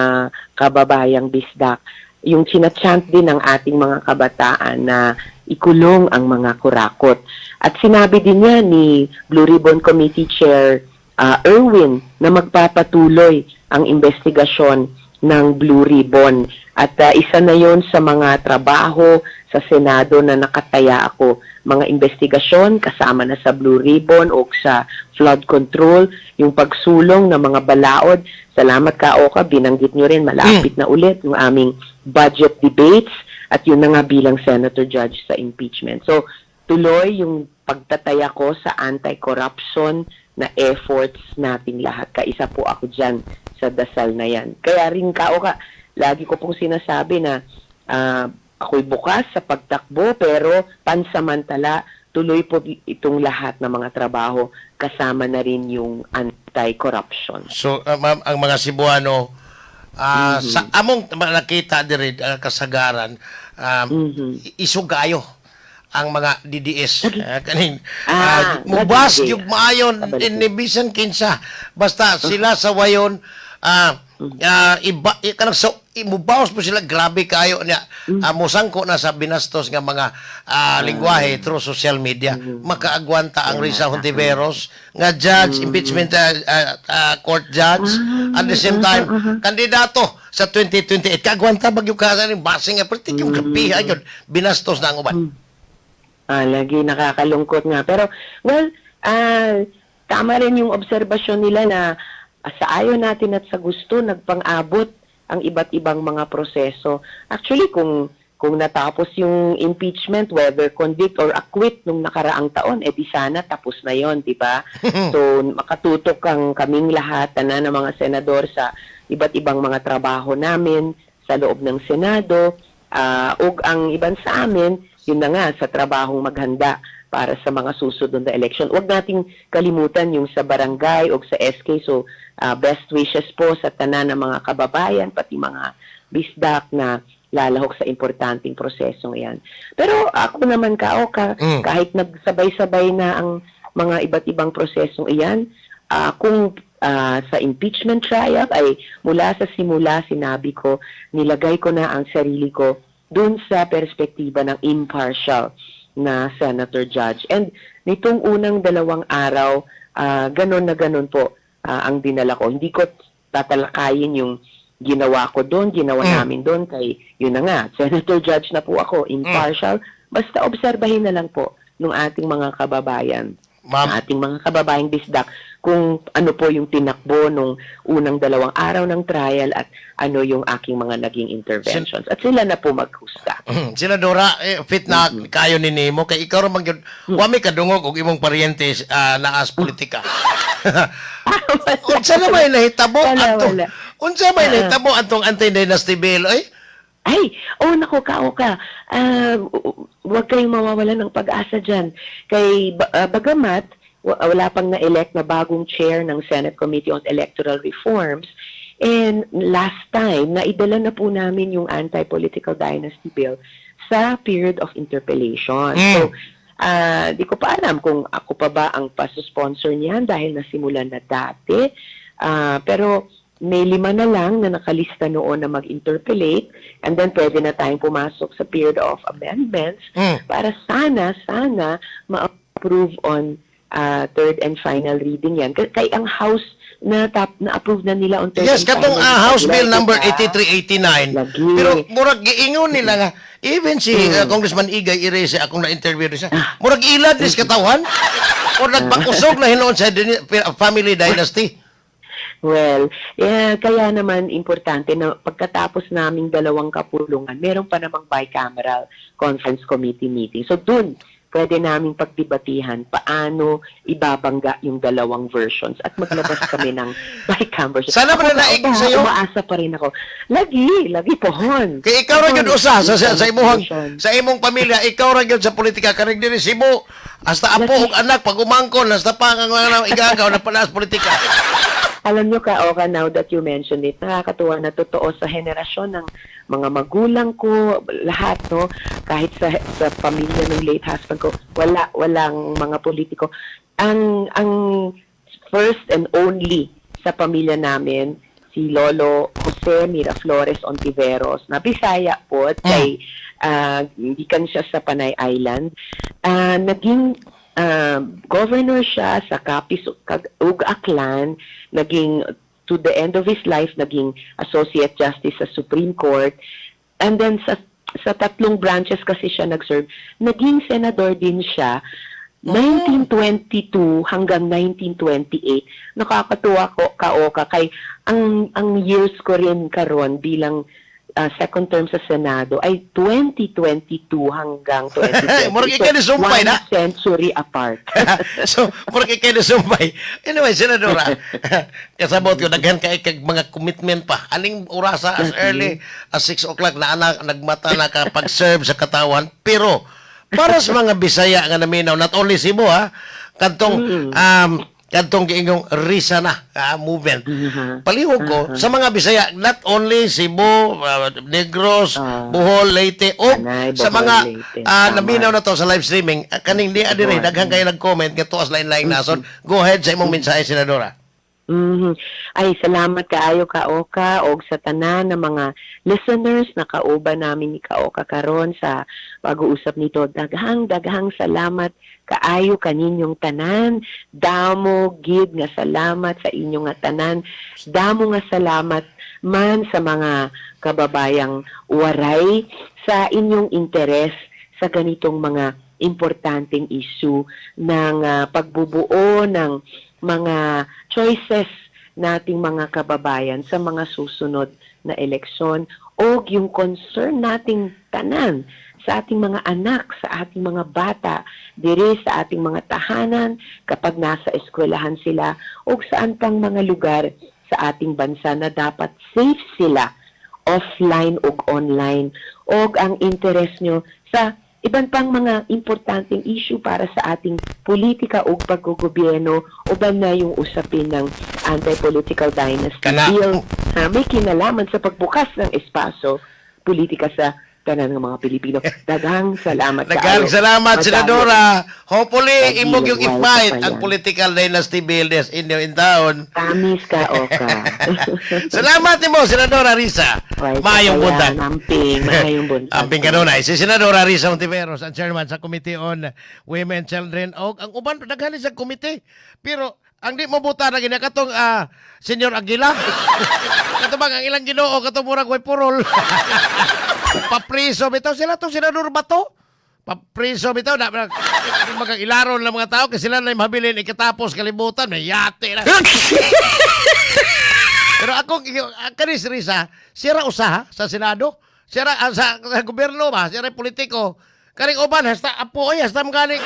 kababayang bisdak. Yung chinachant din ng ating mga kabataan na ikulong ang mga kurakot. At sinabi din niya ni Blue Ribbon Committee Chair Erwin na magpapatuloy ang investigasyon ng Blue Ribbon. At isa na yon sa mga trabaho sa sa Senado na nakataya ako, mga investigasyon kasama na sa Blue Ribbon o sa flood control, yung pagsulong ng mga balaod. Salamat ka, Oka, binanggit nyo rin, malapit na ulit yung aming budget debates at yun na nga bilang senator judge sa impeachment. So, tuloy yung pagtataya ko sa anti-corruption na efforts nating lahat. Kaisa po ako dyan sa dasal na yan. Kaya rin ka, Oka, lagi ko pong sinasabi na ako'y bukas sa pagtakbo pero pansamantala tuloy po itong lahat ng mga trabaho, kasama na rin yung anti-corruption. So, ma'am, ang mga Cebuano, sa among nakita diri kasagaran, isog kaayo ang mga DDS. Kaning mubas lagi. yung maayon ni bisan kinsa basta sila sa wayon, iba kanang so mubawas po sila, grabe kayo niya. Musangko na sa binastos nga mga lingwahe through social media, makaagwanta ang Risa Hontiveros nga judge, impeachment court judge, at the same time kandidato sa 2028, kaagwanta bagyo ka sa basing nga politik yung grabe yun binastos na ang uban. Ah, lagi nakakalungkot nga. Pero, well, tama rin yung obserbasyon nila na sa ayaw natin at sa gusto, nagpang-abot ang iba't ibang mga proseso. Actually, kung natapos yung impeachment, whether convict or acquit nung nakaraang taon, edi sana tapos na yon, di ba? So, makatutok ang kaming lahat, tanan ng mga senador sa iba't ibang mga trabaho namin sa loob ng Senado, ug ang iban sa amin, yun na nga, sa trabahong maghanda para sa mga susunod na election. Huwag nating kalimutan yung sa barangay o sa SK. So, best wishes po sa tanan ng mga kababayan, pati mga bisdak na lalahok sa importanteng prosesong iyan. Pero ako naman ka, ka, kahit nagsabay-sabay na ang mga iba't ibang prosesong iyan, kung sa impeachment trial ay mula sa simula sinabi ko, nilagay ko na ang sarili ko dun sa perspektiba ng impartial na senator judge. And nitong unang 2 araw, ganon na ganon po ang dinala ko. Hindi ko tatalakayin yung ginawa ko doon, ginawa namin doon kay, yun na nga, senator judge na po ako, impartial. Basta obserbahin na lang po ng ating mga kababayan, Ma'am. ating mga kababayang bisdak, kung ano po yung tinakbo nung unang 2 araw ng trial at ano yung aking mga naging interventions. At sila na po maghusga. Senadora, eh, fit na kayo ni nimo kay ikaw ra man gyud wa may kadungog og imong paryente naas politika. Unsa na may nahitabo Wala, atong wala. Unsa may nahitabo atong anti-dynasty bill ay? Ay, oh nako ka, ka. Huwag kayong mawawala ng pag-asa dyan. Kay bagamat wala pang na-elect na bagong chair ng Senate Committee on Electoral Reforms, and last time, naidala na po namin yung Anti-Political Dynasty Bill sa period of interpellation. So, di ko pa alam kung ako pa ba ang paso-sponsor niyan dahil nasimulan na dati. Pero may lima na lang na nakalista noon na mag-interpellate and then pwede na tayong pumasok sa period of amendments para sana, sana ma-approve on third and final reading yan. Kay ang House na tap, na-approve na nila on third Yes, and katong final House reading. Bill number Diba? 8389. Lagi. Pero murag giingon nila nga even si Congressman Igay Erice, akong na-interview siya. Murag ilad ni sa katawhan o nagpakusog na hinuon sa family dynasty. Well, yeah, kaya naman importante na pagkatapos naming dalawang kapulungan, meron pa namang bicameral conference committee meeting. So dun, pwede naming pagdebatihan paano ibabangga yung dalawang versions at maglabas kami ng bicameral version. Sana Ako mananaig ba, sa'yo. umaasa pa rin ako. Lagi, lagi pohon. Kay ikaw ra gyud usa sa imuhang Version. sa imong pamilya, ikaw ra gyud sa politika kaning diri Cebu. Hasta apo ug anak pag umangkon, hasta pa ang mga igagaw na pala sa politika. Alam nyo ka, Oka, now that you mentioned it, nakakatuwa na totoo sa henerasyon ng mga magulang ko, lahat, no? Kahit sa pamilya ng late husband ko, wala, walang mga politiko. Ang first and only sa pamilya namin, si Lolo Jose Miraflores Ontiveros, na Bisaya po, at kay, gikan siya sa Panay Island. Naging governor siya sa Capiz ug Aklan, naging to the end of his life naging associate justice sa Supreme Court. And then sa Sa tatlong branches kasi siya nag-serve. Naging senador din siya 1922 hanggang 1928. Nakakatuwa ko, Kaoka, kay ang years ko rin karon bilang second term sa Senado ay 2022 hanggang 2020. Murag ikaw ni sumpay one na. Century apart. So, murag ikaw ni sumpay. Anyway, Senadora, kasabot ko, daghan kay kag mga commitment pa. Aning orasa, as early as 6 o'clock na anak, nagmata na ka pag-serve sa katawan. Pero, para sa mga Bisaya nga naminaw, not only Cebu ha, kantong giingong Risa na movement. Palihog ko sa mga Bisaya, not only Cebu, Negros, Bohol, Leyte, o Anay, sa Bohol, mga Leyte. Tama. naminaw na to sa live streaming, kaning di adire daghan kayo nag-comment nga tuas lain-laing nason. Go ahead sa imong mensahe, Senadora. Ay, salamat kaayo, Kaoka, og sa tanan ng mga listeners na kauban namin ni Kaoka karon sa pag-uusap nito. Daghang daghang salamat kaayo kaninyong tanan. Damo gid nga salamat sa inyong nga tanan. Damo nga salamat man sa mga kababayang Waray sa inyong interes sa ganitong mga importanteng issue ng pagbubuo ng mga choices nating mga kababayan sa mga susunod na eleksyon o yung concern nating tanan sa ating mga anak, sa ating mga bata, diri sa ating mga tahanan kapag nasa eskwelahan sila o saan pang mga lugar sa ating bansa na dapat safe sila offline ug online, og ang interest nyo sa iban pang mga importanteng issue para sa ating politika ug paggugobyerno, uban na yung usapin ng anti-political dynasty Kana. bill na may kinalaman sa pagbukas ng espasyo politika sa tanan ng mga Pilipino. Daghang salamat Daghang kaayo. salamat, Madami. Senadora. Hopefully, Pag-ilog, imog yung wala i-fight pa ang yan. political dynasty bill des inyo in town. Promise, Kaoka. Salamat nimo, Senadora Risa. Right, Maayong kaya, buntag. Amping, maayong buntag. Amping kanunay. Si Senadora Risa Hontiveros, ang chairman sa Committee on Women, Children, og ang uban daghan ni sa committee. Pero ang di mo buta na gina katong Senyor Aguila. Kato bang ang ilang Ginoo katong murag way purol. Papriso bitaw sila tong Senador Bato. Papriso bitaw na mga ilaron ng mga tao kasi sila na mabilin ikatapos kalibutan may yate na. Pero ako, kani si Risa, sira usa sa Senado, sira sa gobyerno ba, sira politiko. Kaning uban hasta apo ay hasta magaling.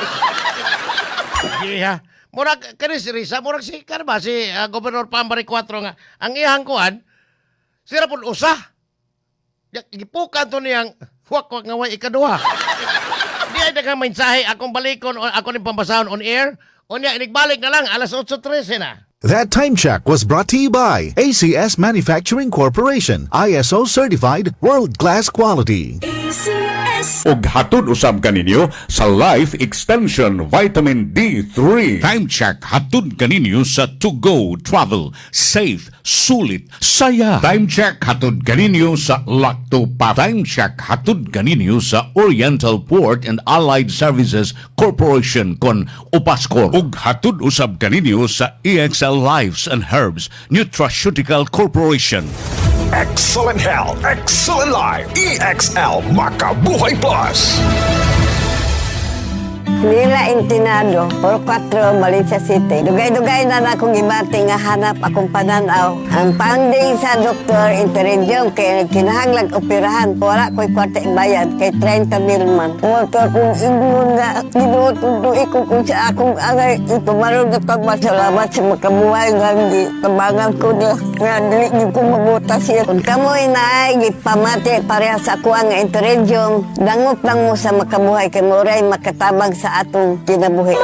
Yeah. Murag kani si Risa, murag si kan ba si Gobernador Pambari 4 nga ang iyang kuan sira pud usa. Ya, gipukan to niyang huwak nga way ikaduha. Di ay daghang mensahe akong balikon o ako ning pambasahon on air. Unya inigbalik na lang alas 8:13 na. That time check was brought to you by ACS Manufacturing Corporation, ISO certified, world-class quality. ACS. Og hatod usab kaninyo sa Life Extension Vitamin D3. Time check hatod kaninyo sa To Go Travel. Safe, sulit, saya. Time check hatod kaninyo sa Lactopap. Time check hatod kaninyo sa Oriental Port and Allied Services Corporation kon Upascor. Ug hatod usab kaninyo sa EXL Lives and Herbs Nutraceutical Corporation. Excellent health, excellent life. EXL Makabuhay Plus. Mila Intinado, Puro 4, Valencia City. Dugay-dugay na na akong gibati nga hanap akong pananaw. Ang funding sa Doktor Interidium kay kinahanglag operahan. Wala ko'y kwarta ibayad kay 30 mil man. Motor kong ingon nga ginuot ko kung sa akong angay itumarog na pagmasalamat sa makabuhay nga di tabangan ko niya. Nga dili gyud ko mabuta siya. Kung kamoy naay gipamati pareha sa ako nga Interidium, dangop lang mo sa makabuhay kay moray makatabang sa atong kinabuhi.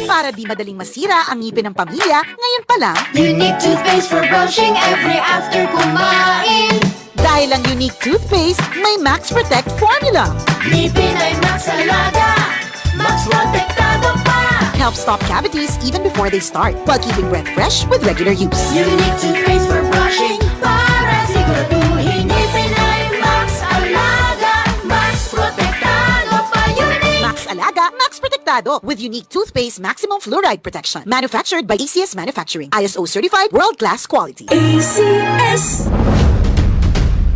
Para di madaling masira ang ngipin ng pamilya, ngayon pa lang, Unique toothpaste for brushing every after kumain. Dahil ang Unique toothpaste may Max Protect formula. Ngipin ay Max Alaga, Max Protektado pa. Helps stop cavities even before they start, while keeping breath fresh with regular use. Unique toothpaste for brushing para siguraduhin ngipin ay Max Alaga, Max Protektado pa. Unique. Max Alaga, Max Protektado with Unique Toothpaste Maximum Fluoride Protection. Manufactured by ACS Manufacturing. ISO certified, world-class quality. ACS.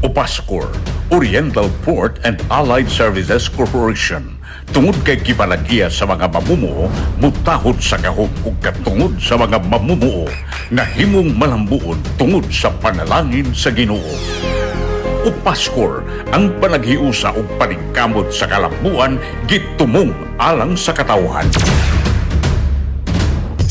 Opascor, Oriental Port and Allied Services Corporation. Tungod kay gipalagya sa mga mamumuo, mutahod sa gahom ug katungod sa mga mamumuo, nahimong malambuon tungod sa panalangin sa Ginoo. Opascor, ang panaghiusa ug paningkamot sa kalambuan gitumong alang sa katawhan.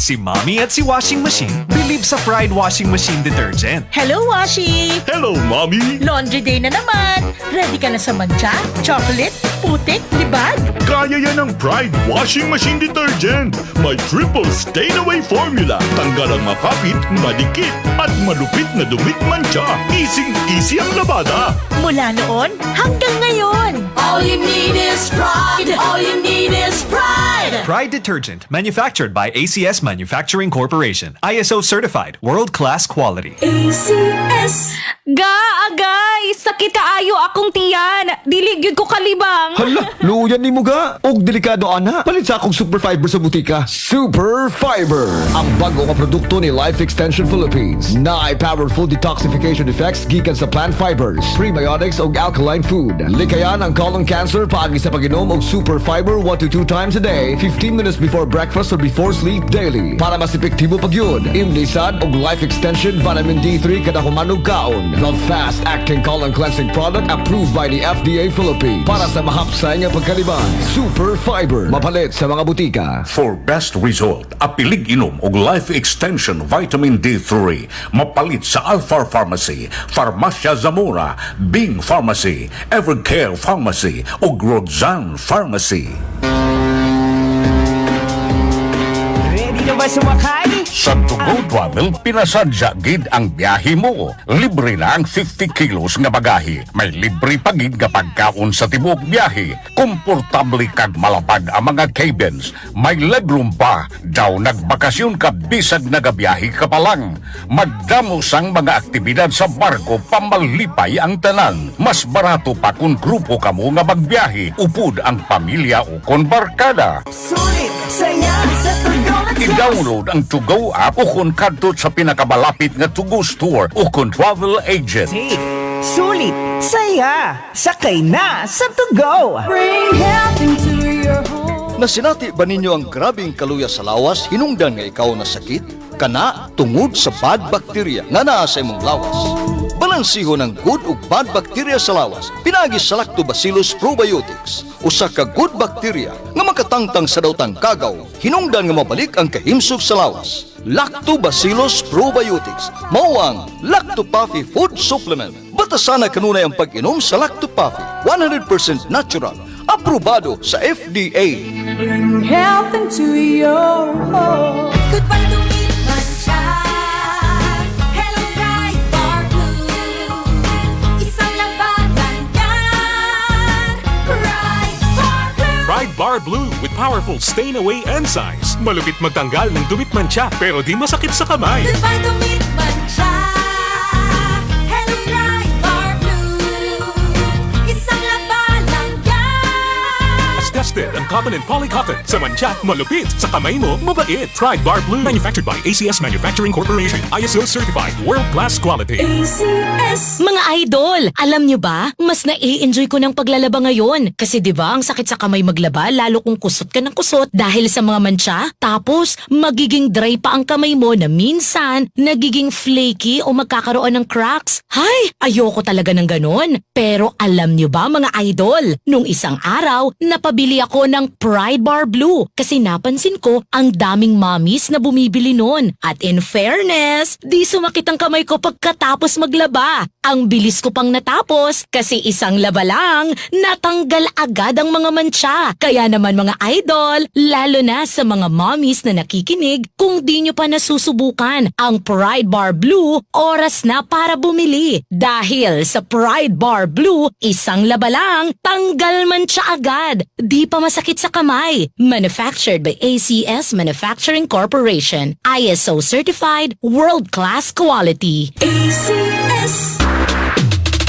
Si Mommy at si Washing Machine believe sa Pride Washing Machine Detergent. Hello, Washi! Hello, Mommy! Laundry day na naman! Ready ka na sa mantsa, chocolate, putik, libag? Kaya yan ang Pride Washing Machine Detergent. May triple stain-away formula. Tanggal ang makapit, madikit, at malupit na dumit mantsa. Easy-easy ang labada. Mula noon hanggang ngayon! All you need is Pride. All you need is Pride. Pride Detergent, manufactured by ACS Manufacturing Corporation. ISO certified, world-class quality. ACS. Ga, agay! Sakit kaayo akong tiyan. Dili gyud ko kalibang. Hala, luyan nimo ga. Og delikado ana. Palit sa akong Super Fiber sa butika. Super Fiber, ang bago nga produkto ni Life Extension Philippines. Naay powerful detoxification effects gikan sa plant fibers, prebiotics ug alkaline food. Likayan ang colon cancer paagi sa pag-inom og Super Fiber 1 to 2 times a day, 15 minutes before breakfast or before sleep daily. Para mas epektibo pag yun, imnisad og Life Extension Vitamin D3 kada humanog kaon. The fast-acting colon cleansing product approved by the FDA Philippines. Para sa mahapsay nga pagkalibang, Super Fiber. Mapalit sa mga butika. For best result, apilig inom og Life Extension Vitamin D3. Mapalit sa Alpha Pharmacy, Farmacia Zamora, Bing Pharmacy, Evercare Pharmacy ug Roxanne Pharmacy. Ready na ba sumakay? Sa To Go Travel, pinasadya gid ang biyahe mo. Libre na ang 50 kilos nga bagahe. May libre pa gid nga pagkaon sa tibuok biyahe. Komportable kag malapad ang mga cabins. May legroom pa. Daw nagbakasyon ka bisag nagabiyahe ka pa lang. Madamo sang mga aktibidad sa barko, pamalipay ang tanan. Mas barato pa kung grupo kamo nga magbiyahe. Upod ang pamilya o kon barkada. Sulit! Saya sa To Go! Let's go! I-download ang To Go app o kung kadto sa pinakamalapit nga To Go store o kung travel agent. Safe! Sulit! Saya! Sakay na sa To Go! Bring health into your home. Nasinati ba ninyo ang grabing kaluya sa lawas hinungdan nga ikaw na sakit? Kana tungod sa bad bacteria nga naa sa imong lawas. Balansihon ang good ug bad bacteria sa lawas. Pinagi sa Lactobacillus probiotics. Usa ka good bacteria nga makatangtang sa daotang kagaw. Hinungdan nga mabalik ang kahimsog sa lawas. Lactobacillus probiotics. Mao ang Lactopuffy Food Supplement. Batasana kanunay ang pag-inom sa Lactopuffy. 100% natural. Aprobado sa FDA. Bring health into your home. Goodbye dumi't mantsa. Hello, Pride Bar Blue. Isang labanan yan. Pride Bar Blue. Pride Bar Blue with powerful stain-away enzymes. Malupit magtanggal ng dumi't mantsa pero di masakit sa kamay. Goodbye dumi't mantsa. Hello, Pride Bar Blue. Isang labanan yan. As tested on cotton and polycotton. Sa mantsa, malupit. Sa kamay mo, mabait. Pride Bar Blue. Manufactured by ACS Manufacturing Corporation. ISO certified. World-class quality. ACS. Mga idol, alam nyo ba, mas nai-enjoy ko ng paglalaba ngayon. Kasi 'di ba ang sakit sa kamay maglaba lalo kung kusot ka ng kusot dahil sa mga mantsa. Tapos, magiging dry pa ang kamay mo na minsan nagiging flaky o magkakaroon ng cracks. Hay, ayoko talaga ng ganon. Pero alam nyo ba, mga idol, nung isang araw, napabili ako ng Pride Bar Blue kasi napansin ko ang daming mommies na bumibili nun. At in fairness, di sumakit ang kamay ko pagkatapos maglaba. Ang bilis ko pang natapos kasi isang laba lang, natanggal agad ang mga mantsa. Kaya naman, mga idol, lalo na sa mga mommies na nakikinig, kung di nyo pa nasusubukan ang Pride Bar Blue, oras na para bumili. Dahil sa Pride Bar Blue, isang laba lang, tanggal mantsa agad. Di pa masakit sa kamay. Manufactured by ACS Manufacturing Corporation. ISO certified, world-class quality. ACS.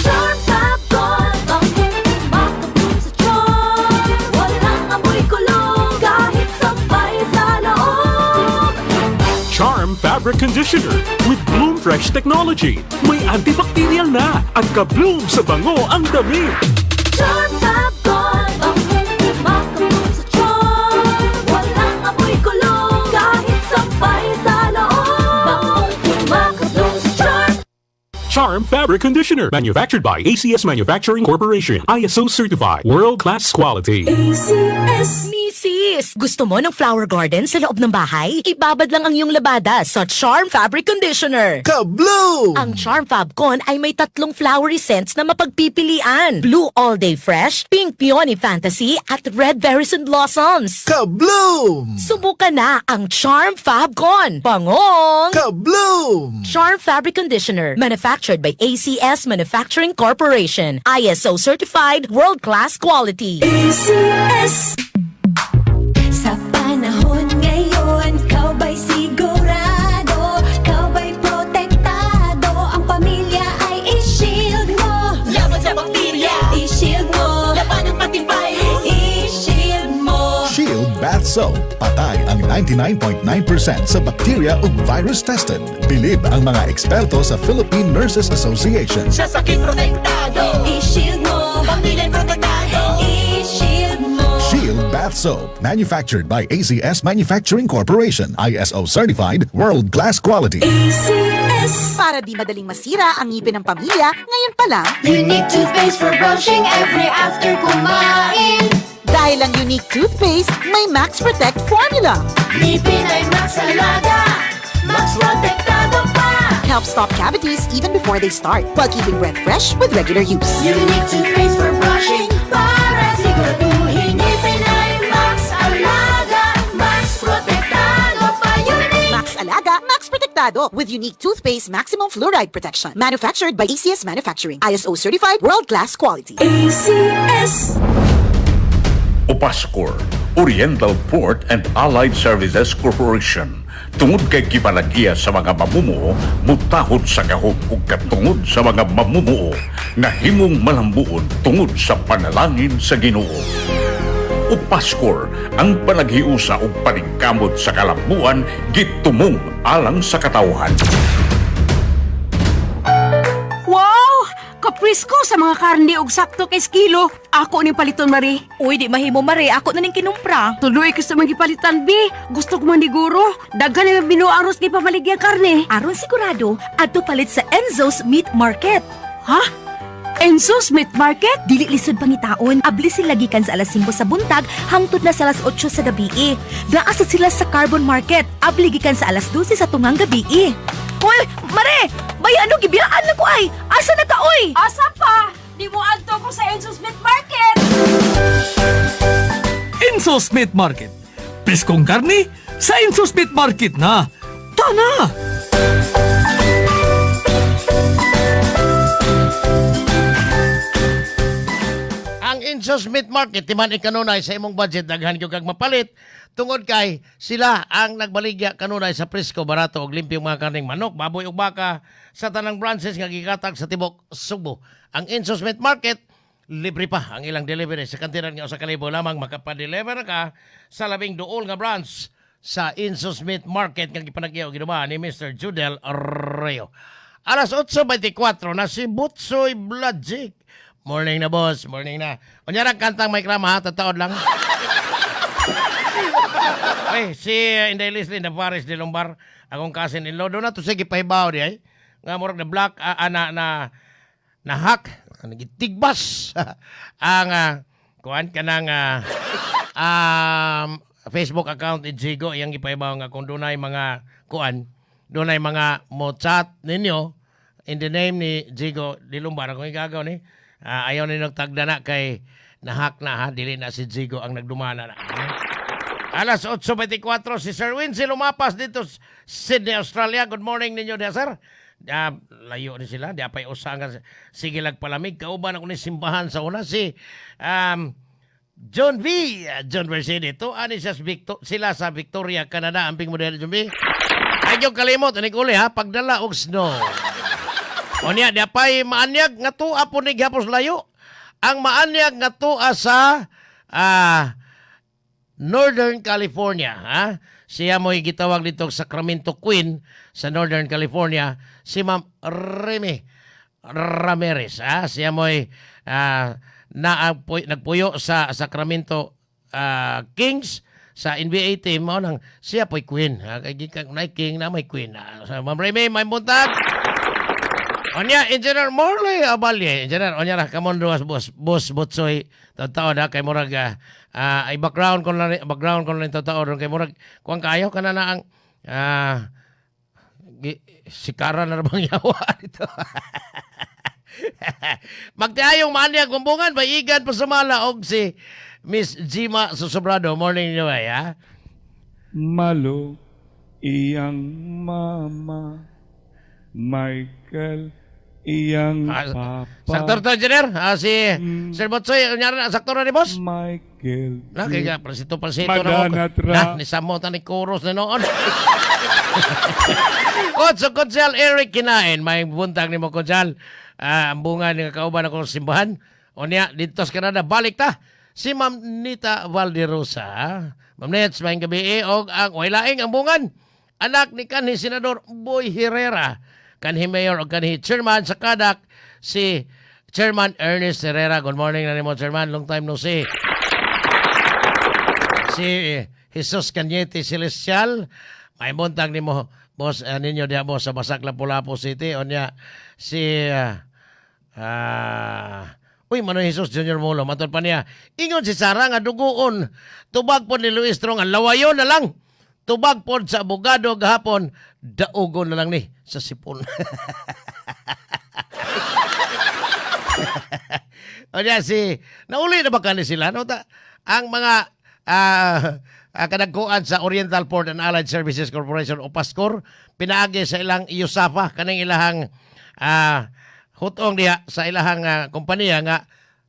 Charm Popcorn. Bangong kumakablum sa charm. Walang amoy kulog kahit sampay sa loob. Charm Fabric Fabric Conditioner with Bloom Fresh Technology. May antibacterial na at ka-bloom sa bango ang damit. Charm Fabcon. Bangong kumakabloom sa charm. Walang amoy kulog kahit sampay sa loob. Bangong kumakabloom sa charm. Charm Fabric Conditioner. Manufactured by ACS Manufacturing Corporation. ISO certified. World-class quality. ACS. Misis, gusto mo ng flower garden sa loob ng bahay? Ibabad lang ang iyong labada sa Charm Fabric Conditioner. Kabloom! Ang Charm Fabcon ay may tatlong flowery scents na mapagpipilian. Blue All Day Fresh, Pink Peony Fantasy, at Red Berries and Blossoms. Kabloom! Subukan na ang Charm Fabcon. Bangong! Kabloom! Charm Fabric Conditioner. Manufactured by ACS Manufacturing Corporation. ISO certified, world-class quality. ACS. Sa panahon ngayon, ikaw ba'y sigurado? Ikaw ba'y protektado? Ang pamilya ay i-shield mo. Laban sa bakterya. I-shield mo. Laban ng pati virus. I-shield mo. Shield Bath Soap. Patay ang 99.9% sa bacteria ug virus tested. Bilib ang mga eksperto sa Philippine Nurses Association. Sa sakit protektado. I-shield mo. Pamilya protektado. I-shield mo. Shield Bath Soap. Manufactured by ACS Manufacturing Corporation. ISO certified, world-class quality. ACS. Para di madaling masira ang ngipin ng pamilya, ngayon pa lang, Unique toothpaste for brushing every after kumain. Dahil ang Unique Toothpaste, may Max Protect formula. Ngipin ay Max Alaga. Max Protektado pa. Help stop cavities even before they start, while keeping breath fresh with regular use. Unique toothpaste for brushing para siguraduhin ngipin ay Max Alaga. Max Protektado pa. Unique. Max Alaga, Max Protektado with Unique Toothpaste Maximum Fluoride Protection. Manufactured by ACS Manufacturing. ISO certified, world-class quality. ACS. Upascor, Oriental Port and Allied Services Corporation. Tungod kay gibalagya sa mga mamumuo, mutahod sa gahom ug katungod sa mga mamumuo, nahimong malambuon tungod sa panalangin sa Ginoo. Upascor, ang panaghiusa ug paningkamot sa kalambuan gitumong alang sa katawhan. Wow! Kaprisko sa mga karne og sakto kay kilo. Ako ning paliton, Mari. Uy, di mahimo, Mari. Ako na ning kinumpra. Tuloy ko sa mga gipalitan, bi. Gusto ko maniguro. Daghan na binuang aros gipamaligya karne. Aron sigurado, adto palit sa Enzo's Meat Market. Ha? Enzo's Meat Market? Dili lisod pangitaon. Abli sila gikan sa alas 5 sa buntag hangtod na sa alas 8 sa gabi. Naa sad sila sa Carbon Market. Abli gikan sa alas 12 sa tungang gabi. Uy, Mare! Bay ano gibiyaan na ko ay. Asa na ka oy? Asa pa? Di mo adto ko sa Enzo's Meat Market. Enzo's Meat Market. Preskong karne sa Enzo's Meat Market na. Tana! Ang Enzo's Meat Market, timan ikanunay sa imong budget, daghan gyud kag mapalit tungod kay sila ang nagbaligya kanunay sa presko, barato og limpyong mga karning manok, baboy ug baka sa tanang branches nga gigatag sa tibok Sugbo. Ang Enzo's Meat Market, libre pa ang ilang delivery sa kantidad nga 1,000 lamang makapa-deliver ka sa labing duol nga branch sa Enzo's Meat Market nga gipanagyaw ginuman ni Mr. Judel Reo. Alas 8:24 na si Butsoy Bladjik. Morning na, boss. Morning na. Unya rang kantang may krama ha. Tataod lang. Ay, si Inday Leslie Navares de Lombar, akong cousin-in-law. Doon na to sige pahibaw di ay. Nga murag na black, na, na, na hack, nagitigbas ang kuan kanang Facebook account ni Jigo, iyang gipahibaw nga kung dunay mga kuan, dunay mga mo chat ninyo in the name ni Jigo de Lumbar, akong igagaw ni ayaw ni nagtagda na kay nahack na ha, dili na si Jigo ang nagdumana na. Alas 8:24 si Sir Wincy lumapas dito sa Sydney, Australia. Good morning ninyo diya, sir. Layo ni sila, di apay usa nga sige lag palamig kauban ako ni simbahan sa una si John V. John Mercedes. To ani siya sa sila sa Victoria, Canada. Amping mo dahil, John V. Ay, yung kalimot, anig uli ha, pagdala og snow. O niya, di apay maanyag nga tuwa po ni gihapos layo. Ang maanyag nga tuwa sa Northern California, ha? Siya mo'y gitawag dito Sacramento Queen sa Northern California, si Ma'am Remy Ramirez. Siya mo'y nagpuyo sa Sacramento Kings sa NBA team mao nang siya po'y queen. Kay gikan na king na may queen. So, Ma'am Remy, may buntag. Onya, Engineer Morley Abalye. Engineer, onya ra, kamon duas boss, boss Butsoy. Totoo na kay murag ay background ko na rin totoo ron kay murag kuang kayo kana na ang sikara na bang yawa dito. Magtiayong maanyag kumbungan baigan pa sumala og si Miss Jima Susobrado. Morning niyo ay, ha? Malo iyang mama, Michael iyang papa. Saktor to, engineer. Si Sir Botsoy, unya na, saktor na ni boss? Michael. Na, kaya palsito palsito na mo. Madanat ra. Na, ni Samo ta ni Kuros na noon. Otso, Konsel Eric Kinain. May buntag ni mo, Konsel. Ang bunga ni kauban ako sa simbahan. O niya, dito sa Canada, balik ta. Si Ma'am Nita Valderosa. Ma'am Nets, may gabi og ang wailaing ang bungan. Anak ni kanhi Senador Boy Herrera, kanhi Mayor o kanhi Chairman sa Kadak, si Chairman Ernest Herrera. Good morning na nimo, Chairman. Long time no see. Si Jesus Cañete Celestial, may buntag nimo, boss, ninyo diha boss sa Basak, Lapu-Lapu City. Onya si uy, Manoy Jesus Junior Molo, matod pa niya. Ingon si Sara nga duguon. Tubag po ni Luis Trong, ang lawayon na lang. Tubag po sa abogado gahapon, daugon na lang ni sa sipon. O niya, si, nauli na ba kani sila? No, ta, ang mga kadagkuan sa Oriental Port and Allied Services Corporation o PASCOR, pinaagi sa ilang USAFA, kaning ilahang hutong diha sa ilahang kompanya nga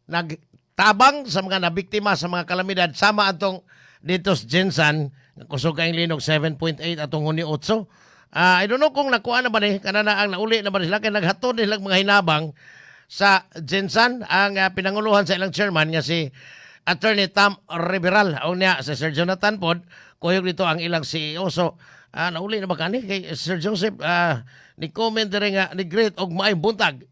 nagtabang sa mga nabiktima sa mga kalamidad sama atong dito sa GenSan, kusog kayong linog 7.8 atong Hunyo 8. I don't know kung nakuha na ba ni kanana ang nauli na ba ni sila kay naghatod nilang mga hinabang sa GenSan ang pinanguluhan sa ilang chairman nga si Attorney Tam Riberal o niya si Sir Jonathan pod kuyog dito ang ilang CEO. So nauli na ba kani kay Sir Joseph ni comment diri nga ni great og maayong buntag.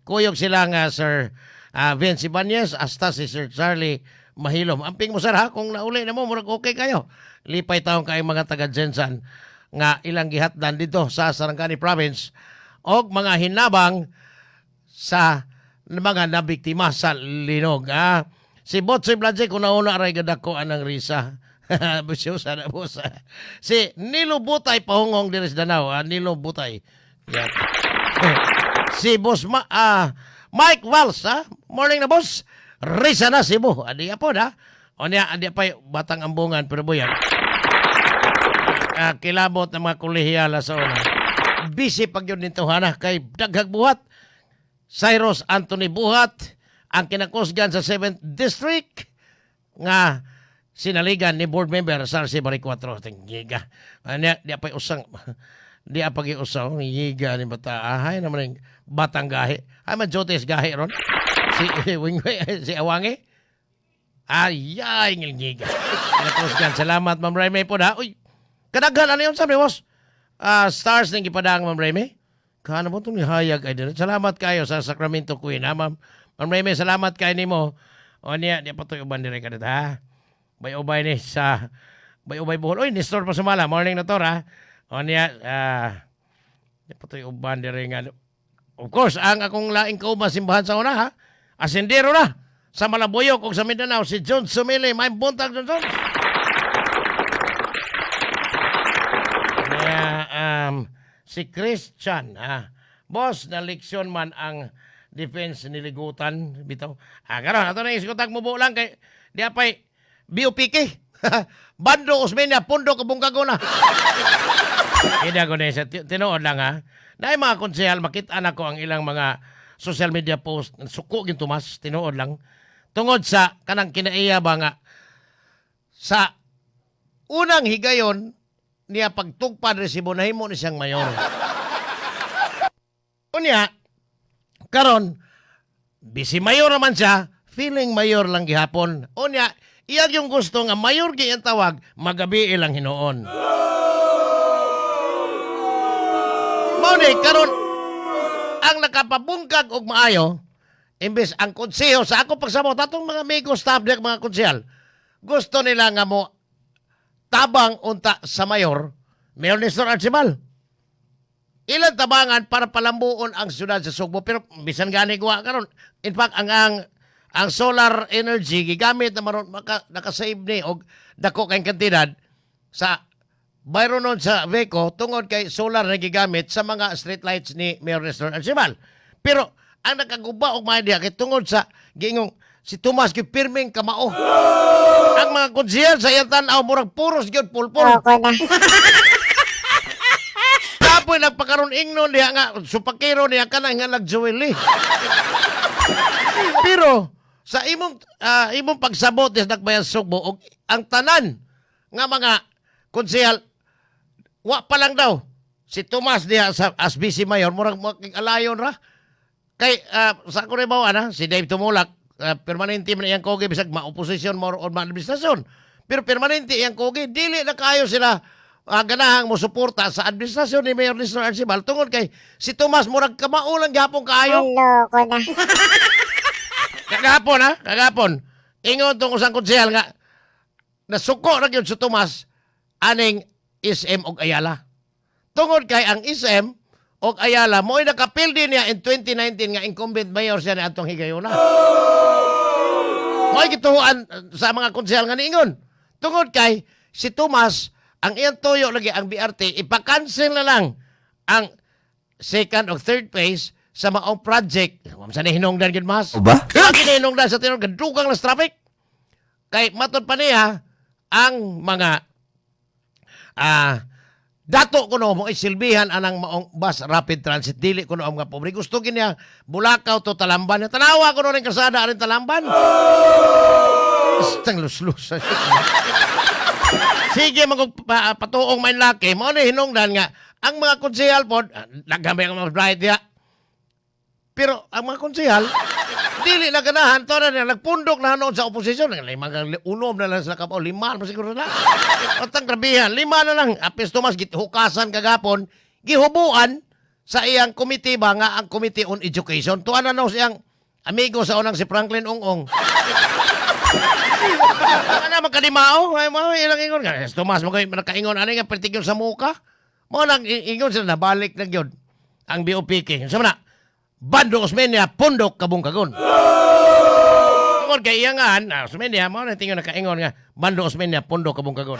Kuyog sila nga Sir Vince Ibanez hasta si Sir Charlie Mahilom. Amping mo sir ha, kung nauli na mo, murag okay kayo. Lipay taong kay mga taga GenSan nga ilang gihatdan dito sa Sarangani Province og mga hinabang sa mga nabiktima sa linog. Si Botsoy Bladje, kung nauna aray gadako anang risa. Bisyosa na boss. Si Nilo Butay pahungong diri sa Danao. Nilo Butay. Yan. Si Boss Mike Valls, ha? Morning na boss. Risa na Cebu. Adi po na. O niya, adi pa batang ambungan pero buyan. Kilabot ng mga kolehiyala sa una. Busy pag yun nito hana kay daghag buhat. Cyrus Anthony Buhat ang kinakusgan sa 7th District nga sinaligan ni board member Sarsi Baricuatro. Tinggiga. Ano, di pa usang di pa giusaw ngiga ni bata. Ahay naman yung batang gahi. Ay man jotes gahi ron. Si Wingway, si Awangi. Ay, ngilngiga. Kinakusgan. Salamat, Ma'am Remy po na. Uy, kadaghan ano yun sabi, boss? Stars ng gipadang, Ma'am Remy. Kano mo itong nihayag ay din. Salamat kayo sa Sacramento Queen, ha, Ma'am. Ma'am Remy, salamat kayo nimo. O niya, di pa ito uban dire ka dito, ha? Bay-ubay ni sa Bay-ubay Bohol. Uy, Nestor Pasumala, morning na to, ha? O niya, di pa ito uban dire nga. Of course, ang akong laing kauban simbahan sa una, ha? Asendero na sa Malabuyok ug sa Mindanao, si John Sumili. May buntag, John John. Kaya, si Christian, ha? Boss, na leksyon man ang defense niligutan. Bitaw. Karon, ato na iskutag mo buo lang kay di apay BOPK. Bando Osmeña, Pundo Kabungkago na. Hindi ko na isa. Tinuod lang ha. Dahil mga konsehal, makita na ko ang ilang mga social media post. Suko gin Tomas, tinuod lang. Tungod sa kanang kinaiya ba nga sa unang higayon niya pagtugpad resibo nahimo ni siyang mayor. Unya, karon busy mayor naman siya, feeling mayor lang gihapon. Unya, Iyag yung gusto nga mayor gi ang tawag, magabi ilang hinuon. Mao ni karon ang nakapabungkag og maayo imbes ang konseho sa ako pagsabot atong mga amigo staff diha, mga konsehal, gusto nila nga mo tabang unta sa mayor, Mayor Nestor Archival. Ilang tabangan para palambuon ang syudad sa Sugbo, pero bisan gani guwa karon. In fact, ang solar energy gigamit na maron nakasave ni og dako kay kantidad sa bayro nun sa VECO tungod kay solar na gigamit sa mga street lights ni Mayor Nestor Archival. Pero ang nakaguba og maayo diha kay tungod sa giingong si Tomas gyud pirming kamao. Ang mga konsehal sa iyang tan-aw murag puros gyud pulpol. Kapoy nagpakaron ingnon diha nga supakero niya kanang nga nagjuweli. Pero sa imong pagsabot des Dakbayan Sugbo og ang tanan nga mga konsehal wa pa lang daw si Tomas diha sa as vice mayor murag alayon ra kay sa ako rin ana si Dave Tumulak, permanente man iyang kogi bisag ma-oposisyon mo o ma-administrasyon, pero permanente iyang kogi. Dili na kayo sila ganahang mo suporta sa administrasyon ni Mayor Nestor Archival tungod kay si Tomas murag kamao lang gihapon kaayo. Loko na. Kagapon ha, kagapon. Ingon tong usang konsehal nga nasuko ra gyud si Tomas aning SM og Ayala. Tungod kay ang SM og Ayala mo'y nakapildi niya in 2019 nga incumbent mayor siya ni atong higayuna. Mo'y gituhuan sa mga konsehal nga niingon. Tungod kay si Tomas ang iyang tuyo lagi ang BRT ipa-cancel na lang ang second o third phase sa maong project. Wa man sa ni hinungdan gyud mas. Ba? Ang hinungdan sa tinuod dugang las traffic. Kay matod pa niya ang mga dato kuno mo isilbihan anang maong bus rapid transit, dili kuno ang mga pobre. Gusto gid niya Bulacau to Talamban. Tanawa kuno ning kalsada aring Talamban. Estang luslus. Sige magug patuong main laki mao ni hinungdan nga ang mga konsehal pod daghan ang mga bright diha. Pero ang mga konsehal dili na ganahan to na nila, nagpundok na noon sa oposisyon. Lima unom na lang sila kapaw, lima na siguro na. Otang grabihan, lima na lang. Apis Tomas githukasan kagapon, gihubuan sa iyang komite ba nga ang Committee on Education. Tuan na siyang amigo sa unang si Franklin Ongong. Ano magkadimao? Ay, mao ilang ingon nga. Tomas mo kay nakaingon ani nga pertigyon sa muka. Mao nang ingon sila nabalik na gyud ang BOPK. Sa na Bando Osmeña, Pundok Kabungkagon. Tungod kay iyangan, Osmeña, mao na tingon nakaingon nga Bando Osmeña, Pundok Kabungkagon.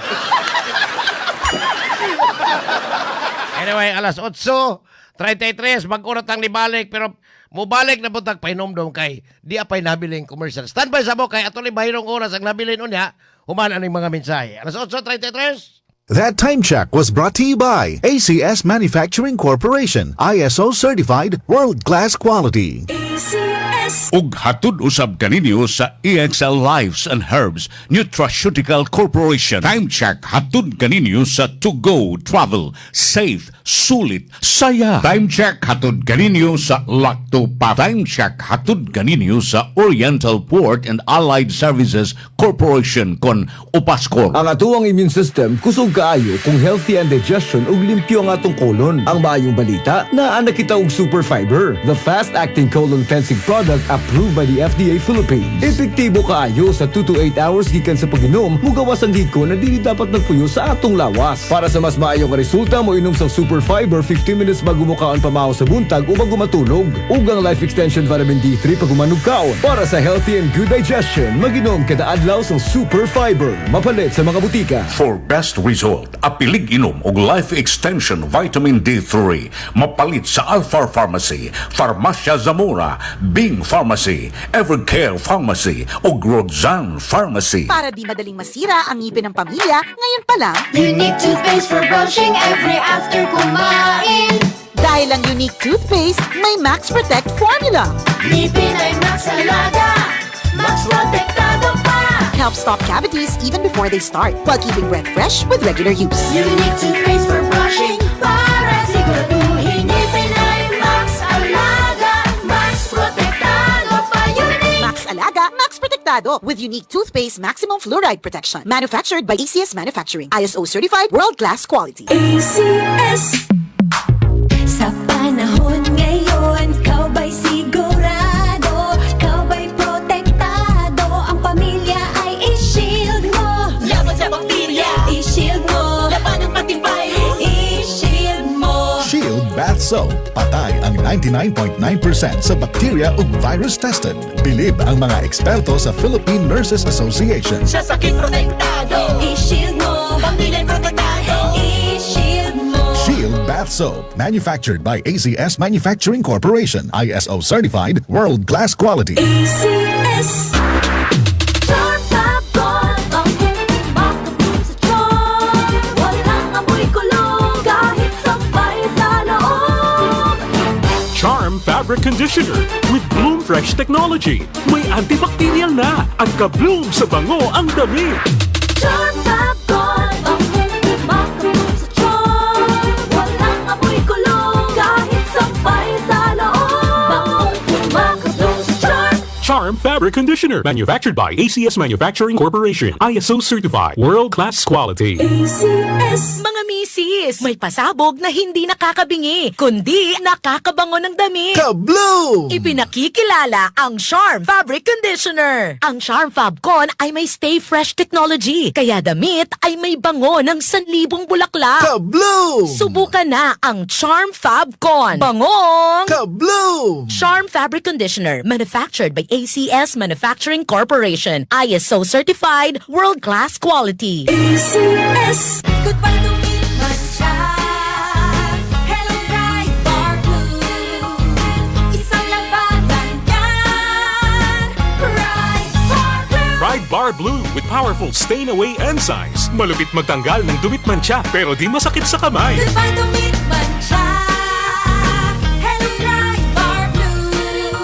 Anyway, alas 8:33, mag-urat ang nibalik, pero mubalik na butag painomdom kay di apay nabiling commercial. Standby sa mo kay ato ni bahirong oras ang nabilin unya, human aning mga mensahe. Alas 8:33. That time check was brought to you by ACS Manufacturing Corporation, ISO certified, world-class quality. ACS. Ug hatod usab kaninyo sa EXL Lives and Herbs Nutraceutical Corporation. Time check hatod kaninyo sa To Go Travel. Safe, sulit, saya. Time check hatod kaninyo sa Lactopa. Time check hatod kaninyo sa Oriental Port and Allied Services Corporation kon Upascor. Ang atuang immune system kusog kaayo kung healthy ang digestion ug limpyo ang atong colon. Ang maayong balita, naa na kita og Super Fiber, the fast-acting colon cleansing product approved by the FDA Philippines. Epektibo kaayo sa 2 to 8 hours gikan sa pag-inom, mugawas ang giko na dili dapat nagpuyo sa atong lawas. Para sa mas maayo nga resulta, mo inom sa Super Fiber 15 minutes bago mo kaon pamaho sa buntag o bago matulog. Ug ang Life Extension Vitamin D3 pag humanog kaon. Para sa healthy and good digestion, maginom kada adlaw sa Super Fiber. Mapalit sa mga butika. For best result, apilig inom og Life Extension Vitamin D3. Mapalit sa Alpha Pharmacy, Farmacia Zamora, Bing Pharmacy, Evercare Pharmacy ug Roxanne Pharmacy. Para di madaling masira ang ngipin ng pamilya, ngayon pa lang, Unique toothpaste for brushing every after kumain. Dahil ang Unique Toothpaste, may Max Protect formula. Ngipin ay Max Alaga, Max Protektado pa. Help stop cavities even before they start, while keeping breath fresh with regular use. Unique toothpaste for brushing para siguraduhin ngipin ay Max Alaga, Max Protektado pa. Unique! Max Alaga, Max Protektado. Protektado with unique toothpaste maximum fluoride protection. Manufactured by ACS Manufacturing. ISO certified, world-class quality. ACS. Sa panahon ngayon, ikaw ba'y sigurado? Ikaw ba'y protektado? Ang pamilya ay i-shield mo. Laban sa bakterya. I-shield mo. Laban ng pati virus. I-shield mo. Shield Bath Soap. Patay ang 99.9% sa bacteria ug virus tested. Bilib ang mga eksperto sa Philippine Nurses Association. Sa sakit protektado. I-shield mo. Pamilya'y protektado. I-shield mo. Shield Bath Soap. Manufactured by ACS Manufacturing Corporation. ISO certified, world-class quality. ACS. Charm Fabcon. Bangong kumakabloom sa charm. Walang amoy kulog kahit sampay sa loob. Charm Fabric Conditioner with Bloom Fresh Technology. May antibacterial na at ka-bloom sa bango ang damit. Charm Fabcon. Bangong kumakabloom sa charm. Walang amoy kulog kahit sampay sa loob. Bangong kumakabloom sa charm. Charm Fabric Conditioner. Manufactured by ACS Manufacturing Corporation. ISO certified. World-class quality. ACS. Mga misis, may pasabog na hindi nakakabingi, kundi nakakabango ng damit. Kabloom! Ipinakikilala ang Charm Fabric Conditioner. Ang Charm Fabcon ay may Stay Fresh technology, kaya damit ay may bango ng sanlibong bulaklak. Kabloom! Subukan na ang Charm Fabcon. Bangong! Kabloom! Charm Fabric Conditioner, manufactured by ACS Manufacturing Corporation. ISO certified, world-class quality. ACS. Goodbye dumi, mantsa. Hello, Pride Bar Blue. Isang labanan yan. Pride Bar Blue. Pride Bar Blue with powerful stain-away enzymes. Malupit magtanggal ng dumi't mantsa pero di masakit sa kamay. Goodbye dumi't mantsa. Hello, Pride Bar Blue.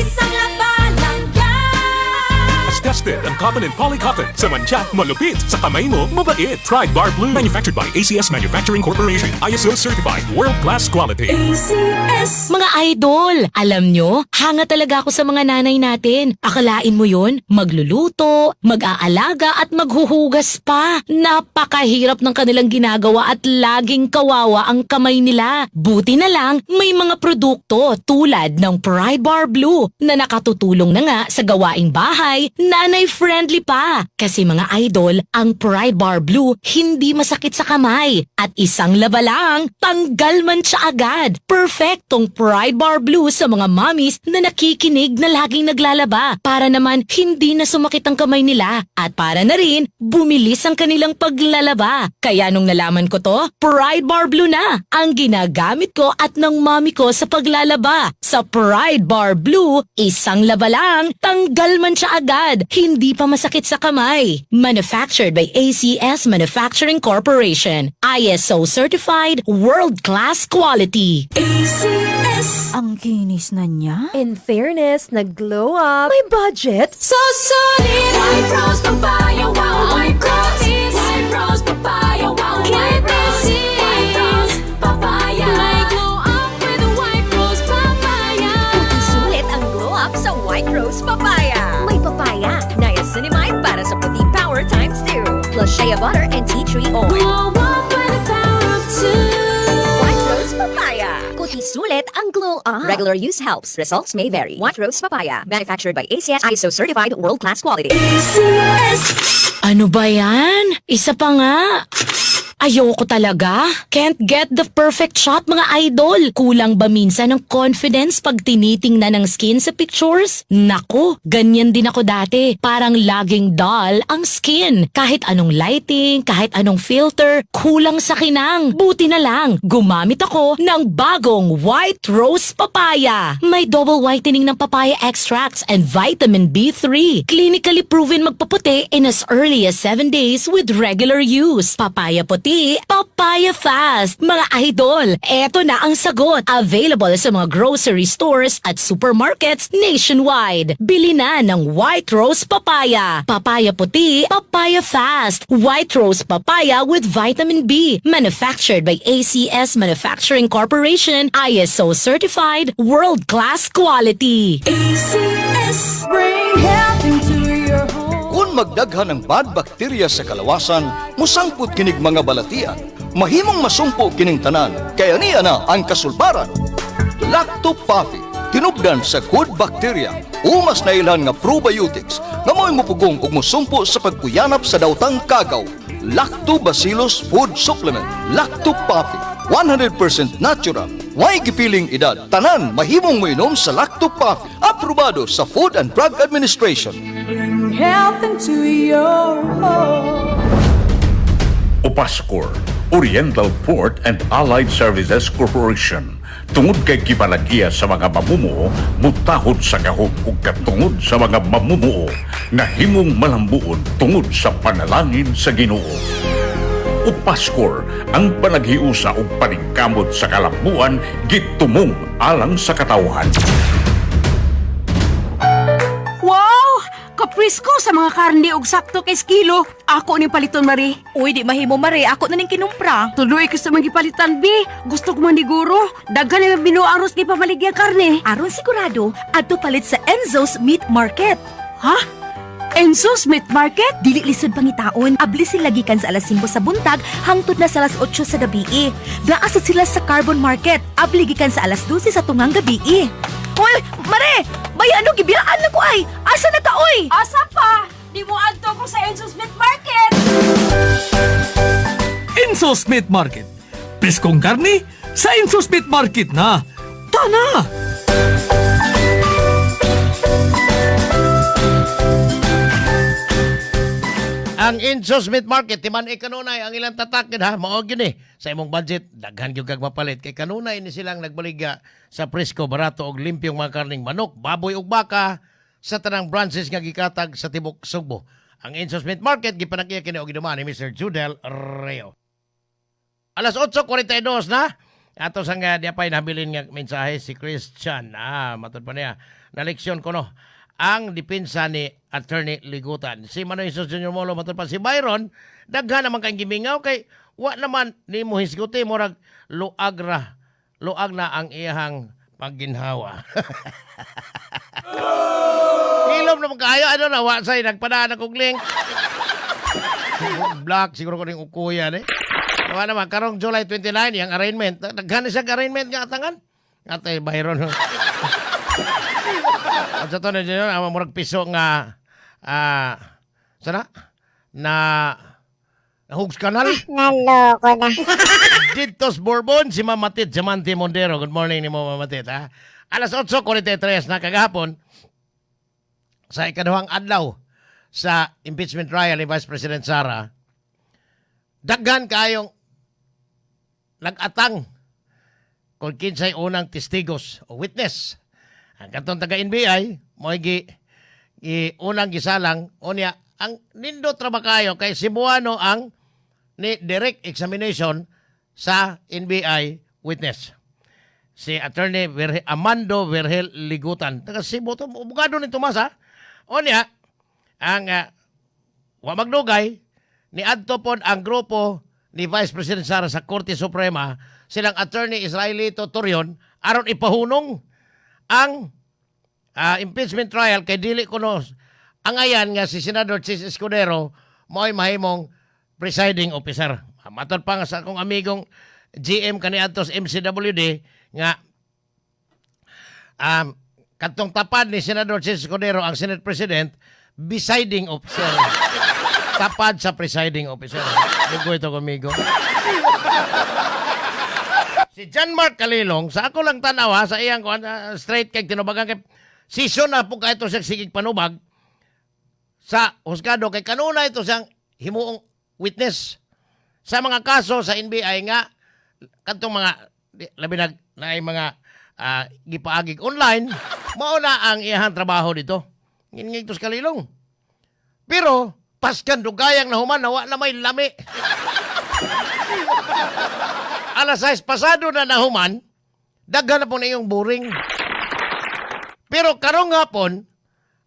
Isang labanan yan. As tested ang cotton and polycotton. Sa mantsa, malupit. Sa kamay mo, mabait. Pride Bar Blue. Manufactured by ACS Manufacturing Corporation. ISO certified. World-class quality. ACS. Mga idol, alam nyo, hanga talaga ako sa mga nanay natin. Akalain mo yun, magluluto, mag-aalaga at maghuhugas pa. Napakahirap ng kanilang ginagawa at laging kawawa ang kamay nila. Buti na lang, may mga produkto tulad ng Pride Bar Blue na nakatutulong na nga sa gawaing bahay, nanay-friendly pa. Kasi mga idol, ang Pride Bar Blue hindi masakit sa kamay. At isang laba lang, tanggal mantsa agad. Perfectong Pride Bar Blue sa mga mommies na nakikinig na laging naglalaba para naman hindi na sumakit ang kamay nila at para na rin bumilis ang kanilang paglalaba. Kaya nung nalaman ko to, Pride Bar Blue na ang ginagamit ko at ng mommy ko sa paglalaba. Sa Pride Bar Blue, isang laba lang, tanggal mantsa agad, hindi pa masakit sa kamay. Manufactured by ACS Manufacturing Corporation. ISO certified, world-class quality. ACS. Ang kinis na niya. In fairness, nag-glow up. May budget? So solid. White Rose Papaya, wow, White Rose. White Rose Papaya, wow, White Rose. White Rose Papaya. May glow up with White Rose Papaya. Sulit ang glow up sa White Rose Papaya. May papaya, niacinamide para sa puti power times 2. Plus shea butter and tea tree oil. Glow up with the power of two. White Rose Papaya. Puti sulit ang glow up. Regular use helps. Results may vary. White Rose Papaya. Manufactured by ACS ISO certified world-class quality. ACS. Ano ba yan? Isa pa nga. Ayoko talaga. Can't get the perfect shot, mga idol. Kulang ba minsan ng confidence pag tinitingnan ng skin sa pictures? Nako, ganyan din ako dati. Parang laging dull ang skin. Kahit anong lighting, kahit anong filter, kulang sa kinang. Buti na lang, gumamit ako ng bagong White Rose Papaya. May double whitening ng papaya extracts and vitamin B3. Clinically proven magpaputi in as early as 7 days with regular use. Papaya puti, papaya fast. Mga idol, eto na ang sagot. Available sa mga grocery stores at supermarkets nationwide. Bili na ng White Rose Papaya. Papaya puti, papaya fast. White Rose Papaya with vitamin B. Manufactured by ACS Manufacturing Corporation. ISO certified, world-class quality. ACS. Bring health into Aron magdaghan ang bad bacteria sa kalawasan, musangpot kinig mga balatian. Mahimong masumpo kining tanan, kaya niya na ang kasulbaran. Lacto Puffy, tinubdan sa good bacteria, umas na ilhan nga probiotics, nga mo'y mupugong ug musumpo sa pagpuyanap sa daotang kagaw. Lactobacillus Food Supplement, Lacto Puffy, 100% natural. Way gipiling edad, tanan mahimong moinom sa Lacto Puffy. Aprobado sa Food and Drug Administration. Bring health into your home. Upascor, Oriental Port and Allied Services Corporation. Tungod kay gipalagiya sa mga mamumuo, mutahod sa gahom ug katungod sa mga mamumuo, nahimong malambuon tungod sa panalangin sa Ginoo. Upascor, ang panaghiusa ug paningkamot sa kalambuan gitumong alang sa katawhan. Wow! Kaprisko sa mga karne og sakto kay kilo. Ako ning paliton, Mari. Uy, di mahimo, Mare. Ako na ning kinumpra. Tuloy ko sa mga gipalitan, bi. Gusto ko maniguro. Daghan na binuaros ni pamaligya karne. Aron sigurado, adto palit sa Enzo's Meat Market. Ha? Enzo's Meat Market? Dili lisod pangitaon, abli sila gikan sa alas 5 sa buntag hangtod na sa alas 8 sa gabi. Naa sad sila sa Carbon Market, abli gikan sa alas 12 sa tungang gabi. Uy, Mare! Bay ano gibiyaan na ko ay? Asa na ka oy? Asa pa? Di mo adto ko sa Enzo's Meat Market. Enzo's Meat Market. Preskong karne sa Enzo's Meat Market na. Tana! Ang Insos Meat Market, timan e kanunay ang ilang tatakin ha, mao gyud ni. Sa imong budget, daghan gyud kag mapalit kay kanunay ni silang nagbaligya sa presko, barato og limpyong mga karning manok, baboy ug baka sa tanang branches nga gikatag sa tibok Sugbo. Ang Insos Meat Market gipanakiya kini og giduman ni Mr. Judel Reo. Alas 8:42 na. Ato sang diapay nabilin nga mensahe si Christian. Ah, matud pa niya. Na leksyon ko no. Ang depensa ni Attorney Ligutan. Si Manoy Jesus Jr. Molo matud pa si Byron. Daghan naman kay gimingaw kay wa naman nimo hisguti murag luag ra. Luag na ang iyahang pagginhawa. Hilom naman kayo ano na wa say nagpadaan akong link. Black siguro ko ning ukuyan eh. Wala naman, karong July 29, yung arraignment. Daghan na siya arraignment nga atangan. Atay, Byron. At sa to na dyan, ang murag piso nga, sana? Na, Hugs Canal? Naloko na. Ditos Bourbon, si Mama Tit, Diamante Mondero. Good morning ni mo, Mama Tit, ha? Alas 8:43 na kagahapon, sa ikaduhang adlaw sa impeachment trial ni Vice President Sara, daghan kayong nag-atang kung kinsay unang testigos o witness. Ang katong taga-NBI, mo'y gi, gi unang gisalang, unya, ang nindot ra ba kayo kay Cebuano ang ni direct examination sa NBI witness. Si Attorney Amando Vergel Ligutan. Taga Cebu to, abogado ni Tomas ha. Unya, ang wa magdugay ni adto pod ang grupo ni Vice President Sara sa Korte Suprema silang Attorney Israelito Torion aron ipahunong ang impeachment trial kay dili kuno ang ayan nga si Senador Chis Escudero mo'y mahimong presiding officer. Matod pa nga sa akong amigong GM kaniadto sa MCWD nga katong tapad ni Senador Chis Escudero ang Senate President, presiding officer. Tapad sa presiding officer. Dugo ito amigo. Si John Mark Kalilong, sa ako lang tanaw ha, sa iyang kuan, straight kay tinubagan kay season na po ka ito siya sigig panubag sa husgado kay kanuna ito siyang himuong witness sa mga kaso sa NBI nga kadtong mga labi na naay mga gipaagig online, mao na ang iyahang trabaho dito. Ngingig tos Kalilong. Pero paskan dugayang nahuman nawa na may lami. Alas 6 pasado na nahuman, daghan na po na iyong boring. Pero karong hapon,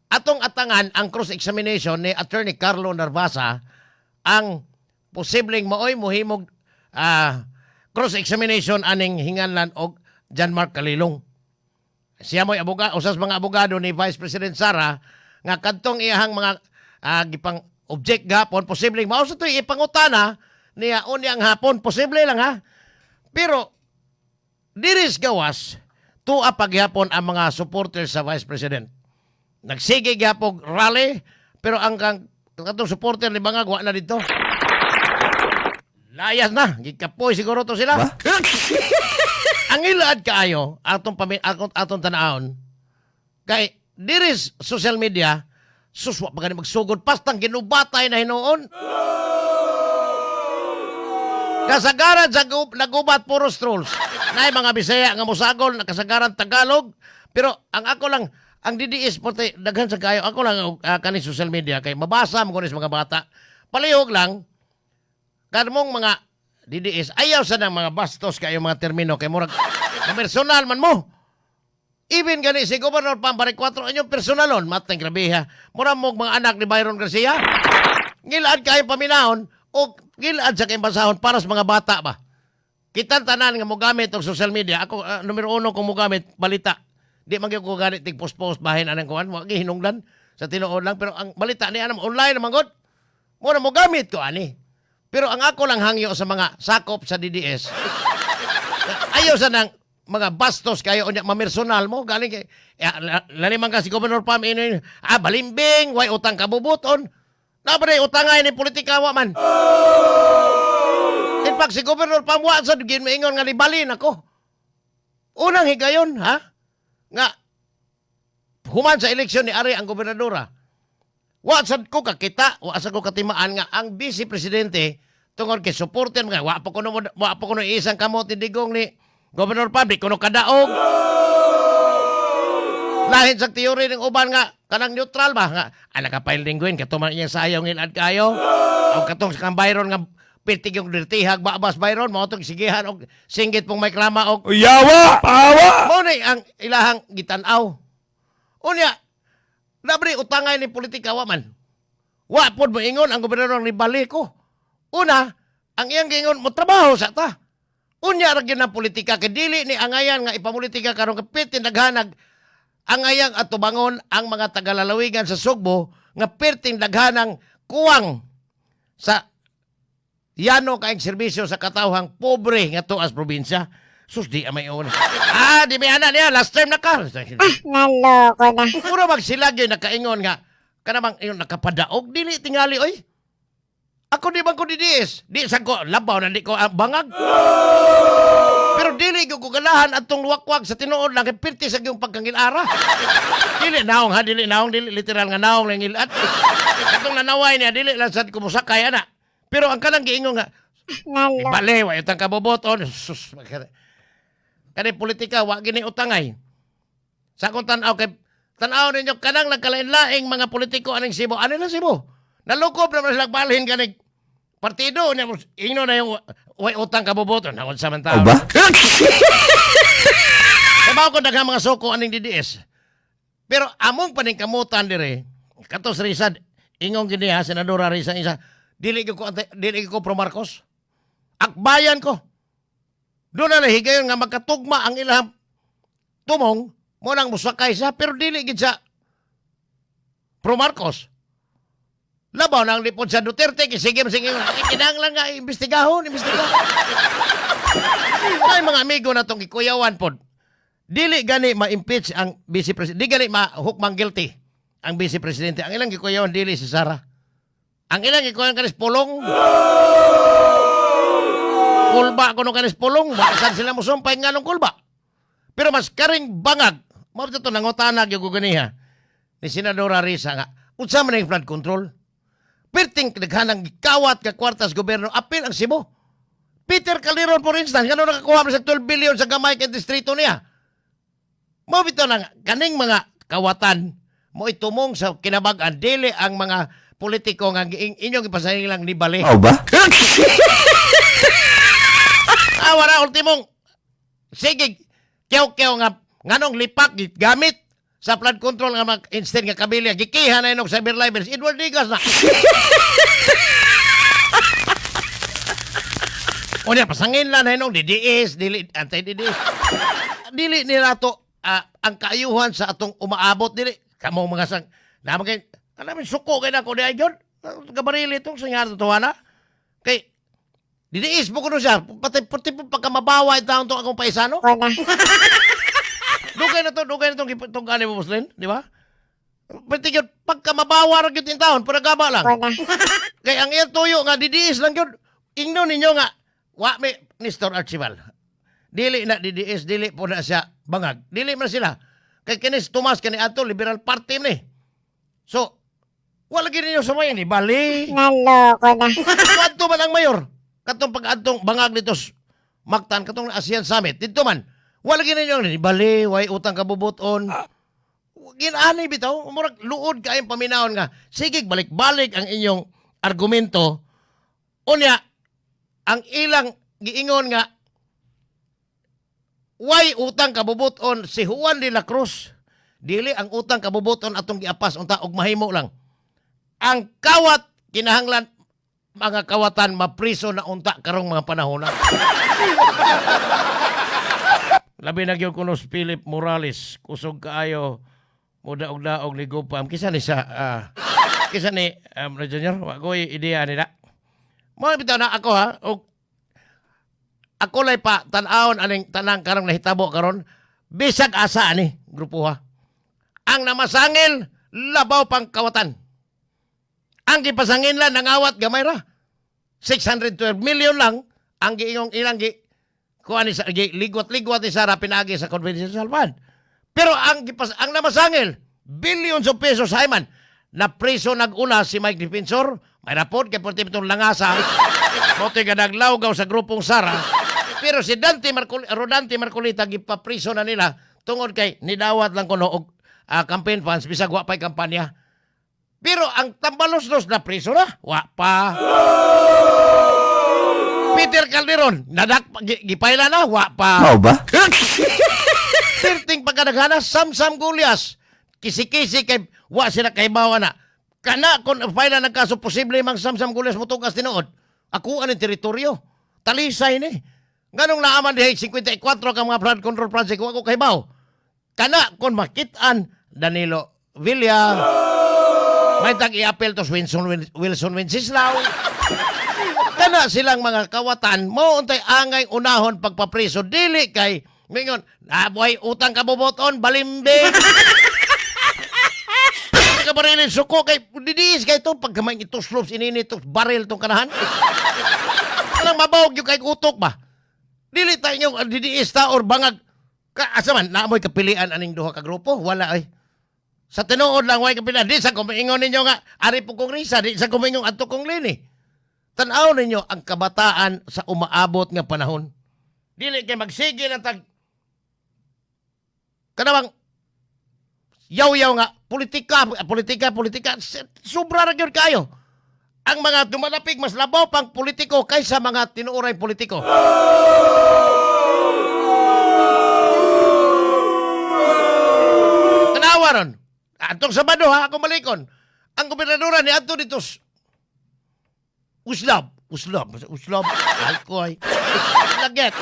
atong atangan ang cross-examination ni Attorney Carlo Narvasa ang posibleng maoy mohimog cross-examination aning hinganlan og John Mark Kalilong. Siya mo'y usas mga abogado ni Vice President Sara nga kadtong iyahang mga gipang object gapon, posibleng mao sa to'y ipangutana niya unya ang hapon, posible lang ha. Pero diris gawas tuwa pagyapon ang mga supporters sa Vice President. Nagsige gyapon rally, pero ang kang katong supporter ni Bangag wa na dito. Layas na, gikapoy siguro to sila. Ang ilaad kaayo atong atong, atong tanawon kay diris social media, suswa pa gani magsugod pastang ginubatay na hinuon. Kasagaran sa nagubat puros trolls. Nay mga Bisaya nga mosagol, nakasagaran Tagalog, pero ang ako lang ang DDS porte daghan sa kayo, ako lang kani social media kay mabasa mo kunis mga bata. Palihog lang kanmong mga DDS, ayaw sa nang mga bastos kayo mga termino kay murag personal man mo. Even gani si Governor Pam Baricuatro, inyong personalon, matang grabe ha. Mura mo mga anak ni Byron Garcia. Ngilaad kayo paminahon o gilaad sa kayong basahon para sa mga bata ba. Kitang tanan nga mogamit og social media. Ako, numero uno kung mogamit, balita. Di man gyud ko ganit tig post-post bahin anang kuan, wa gyud hinungdan sa tinuod lang, pero ang balita ni anam online naman gud. Mo na mogamit ko ani. Pero ang ako lang hangyo sa mga sakop sa DDS, ayaw sa nang mga bastos kayo unya mamersonal mo galing kay lani man ka si Governor Pam ini, balimbing way utang kabubuton na ba utangay ni politika wa man. In fact, si Governor Pam wa sad gid maingon nga nibalin ako. Unang higayon ha nga human sa eleksyon ni ari ang gobernadora, wa sad ko kakita, wa sad ko katimaan nga ang vice presidente tungod kay supporter mga wa pa kuno isang kamot ni Digong ni Governor Pam, di kuno kadaog. Lahin sa teori ng uban nga kanang neutral ba nga naka-file lingguin kato man iyang sayaw ngilad kayo. O katong sa kang Byron nga pirtig yung dirtihag babas Byron mao tong sigihan og singgit pong may klama og Yawa! Pawa! Mao ni ang ilahang gitan-aw. Unya, labre utangay ni politika wa man. Wa pod moingon ang gobernador ni bali ko. Una, ang iyang giingon mo trabaho sa ta. Unya ra gyud ang politika kay dili ni angayan nga ipamulitika karon kay perting daghanag angayang atubangon ang mga tagalalawigan sa Sugbo nga perting daghanang kuwang sa yano kaayong serbisyo sa katawhang pobre nga tuas probinsya. Sus, di may una. Di may ana niya. Last term na ka. Naloko na. Mura magsilag yun, nakaingon nga. Kanamang ingon, nakapadaog. Dili, tingali, oy. Ako di man ko DDS. Di sa ko, labaw na di ko ang bangag. Pero dili ko kugalahan atong luwakwag sa tinuod lang kay pirti sa iyong pagkangilara. Dili naong ha, dili naong, dili literal nga naong lang ilat. Katong nanaway niya, dili lang sad kumusakay ana. Pero ang kanang giingon nga, Naloko. bale, wa utang kaboboton. Sus, kani politika, wa gini utangay. Sa akong tan-aw kay tan-aw ninyo kanang nagkalain-laing mga politiko aning Cebu. Ano na Cebu? Nalukob naman sila balhin kanig partido niya, ingno na yung way utang kaboboton. Naon sa man tao. Ba? Sabaw ko daghang mga soko aning DDS. Pero among paningkamutan dire, kato sa Risa, ingong gini ha, Senadora Risa isa, dili ko dili ko pro Marcos. Akbayan ko. Doon na higayon nga magkatugma ang ilang tumong mo nang musakay siya, pero dili gid siya pro Marcos. Labaw nang lipod sa Duterte, kay sige, sige, kinahanglan nga imbestigahon, imbestigahon. Ay, mga amigo na tong gikuyawan pod. Dili gani ma-impeach ang vice president, di gani mahukmang guilty ang vice presidente. Ang ilang gikuyawan dili si Sara. Ang ilang gikuyawan kanis Pulong. Kulba kuno kanis Pulong, baka sila mosumpay nga nung kulba. Pero mas karing bangag, mao to nangutanag yung ganiha ni Senadora Risa nga, unsa man ang flood control? Perting daghanang gikawat ka kwartas gobyerno, apil ang Cebu. Peter Calderon, for instance, ngano nakakuha man sa 12 billion sa gamay kay distrito niya? Mao bitaw na nga, kaning mga kawatan mo itumong sa kinabag-an, dili ang mga politiko nga inyong ipasahin lang ni Bali. Oh, ba? Wala, ultimong sige, kiyaw-kiyaw nga nganong lipak gamit sa flood control nga mag instead nga kabilya gikiha na inog cyber libels Edward Digas na. Unya pasangin lang na inog DDS, dili anti DDS. Dili nila to ang kaayuhan sa atong umaabot dili kamo mga sang naman kay Alam mo, suko kay nako di ay gyud. Gabarili itong sa tuwa na. Kay, didiis mo kuno siya. Pati, pati po pagka mabawa yung taon tong akong paisano. Dugay na to, dugay na itong itong gani mo, Muslin, di ba? Pati yun, pagka mabawa ra gyud yung taon, pero gaba lang. Kay ang iyang tuyo nga, didiis lang yun. Ingno ninyo nga, wa mi, Nestor Archival. Dili na didiis, dili po na siya bangag. Dili man sila. Kay kinis Tomas, kani ato, Liberal Party ni. So, wala gid ninyo sumayan, di bali. Naloko na. Kadto man ang mayor. Katong pag-adtong bangag dito Mactan, katong ASEAN Summit. Dito man, wala gid ninyo, di bali, way utang kabubuton. Ginani bitaw, murag luod kayong paminawon nga. Sige, balik-balik ang inyong argumento. Unya, ang ilang giingon nga way utang kabubuton si Juan de la Cruz. Dili ang utang kabubuton atong giapas unta og mahimo lang. Ang kawat kinahanglan mga kawatan mapriso na unta karong mga panahon na. Labi na gyud kuno si Philip Morales, kusog kaayo mo daog-daog ni Gupam. Kisa ni siya, kisa ni Junior, wa ko'y ideya nila. Mo bitaw na ako ha, og ako lay pa tan-awon aning tanang karong nahitabo karon, bisag asa ani grupo ha. Ang namasangil labaw pang kawatan. Ang gipasangin lang nangawat gamay ra. 612 million lang ang giingong ilang gi kuan ni sa gi ligwat-ligwat ni Sara pinaagi sa conventional fund. Pero ang namasangil billions of pesos Hyman na preso nag-una si Mike Defensor, may rapod kay purti itong langasa. Moto'y ka naglawgaw sa grupong Sara. Pero si Rodante Marcolita gipapriso na nila tungod kay nidawat lang kuno og campaign funds bisag wa pa'y kampanya. Pero ang tambalos-los na priso na, wa pa. Peter Calderon, nadak gipaila na, wa pa. Mao ba? Perting pagkadaghana, Samsam Gulyas. Kisi-kisi kay wa sila kay bawa na. Kana kung paila ng kaso posible mang Samsam Gulyas motugas tinuod. Ako ang teritoryo. Talisay ni. Nganong naaman dihay 54 ka mga flood control project wa ko kay baw. Kana kung makit-an Danilo Villa. May tag i-appeal to Wilson Wenceslao. Kana silang mga kawatan mo untay angay unahon pagpapriso dili kay mingon nabuhay utang kabuboton balimbing. Kabarilin suko kay didiis kay to pag gamay ituslob inini to baril tong kanahan. Walang mabawag yung kay utok ba? Dili tayo yung didiis ta or bangag. Ka, asa man, naamoy kapilian aning duha ka grupo? Wala ay. Sa tinuod lang, way kapilian. Di sa kumiingon ninyo nga, ari po kong risa, di sa kumingon adto kong lini. Tan-aw ninyo ang kabataan sa umaabot nga panahon. Dili kay magsige ng tag kanawang yaw-yaw nga politika, politika, politika, sobra ra gyud kayo. Ang mga dumalapig mas labaw pang politiko kaysa mga tinuoray politiko. Tanawa ron. Atong Sabado ha, ako malikon. Ang gobernadora ni adto dito Uslab, uslab, uslab. Ay ko ay. Laget.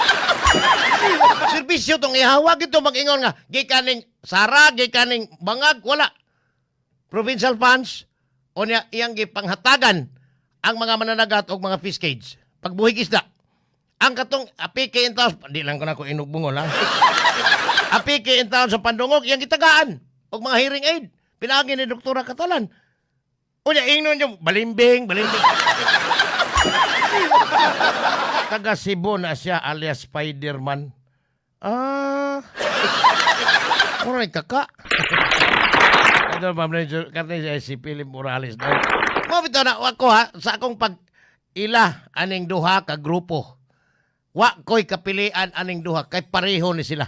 Serbisyo tong ihawag ito mag-ingon nga gikaning Sara, gikaning Bangag, wala. Provincial funds o niya iyang gipanghatagan ang mga mananagat og mga fish cage. Pagbuhig isda. Ang katong apike in taon, di lang ko na ko inugbungol ha. Apike in taon sa Pandungog, iyang gitagaan og mga hearing aid. Pinaagi ni Doktora Catalan. Unya ingnon yung balimbing, balimbing. Taga Cebu na siya alias Spider-Man. Ah. Muray kaka. Ito, Ma'am Ranger, karne siya si Philip Morales. No? Mo bitaw na ako ha, sa akong pag ila aning duha ka grupo. Wa ko'y kapilian aning duha kay pareho ni sila.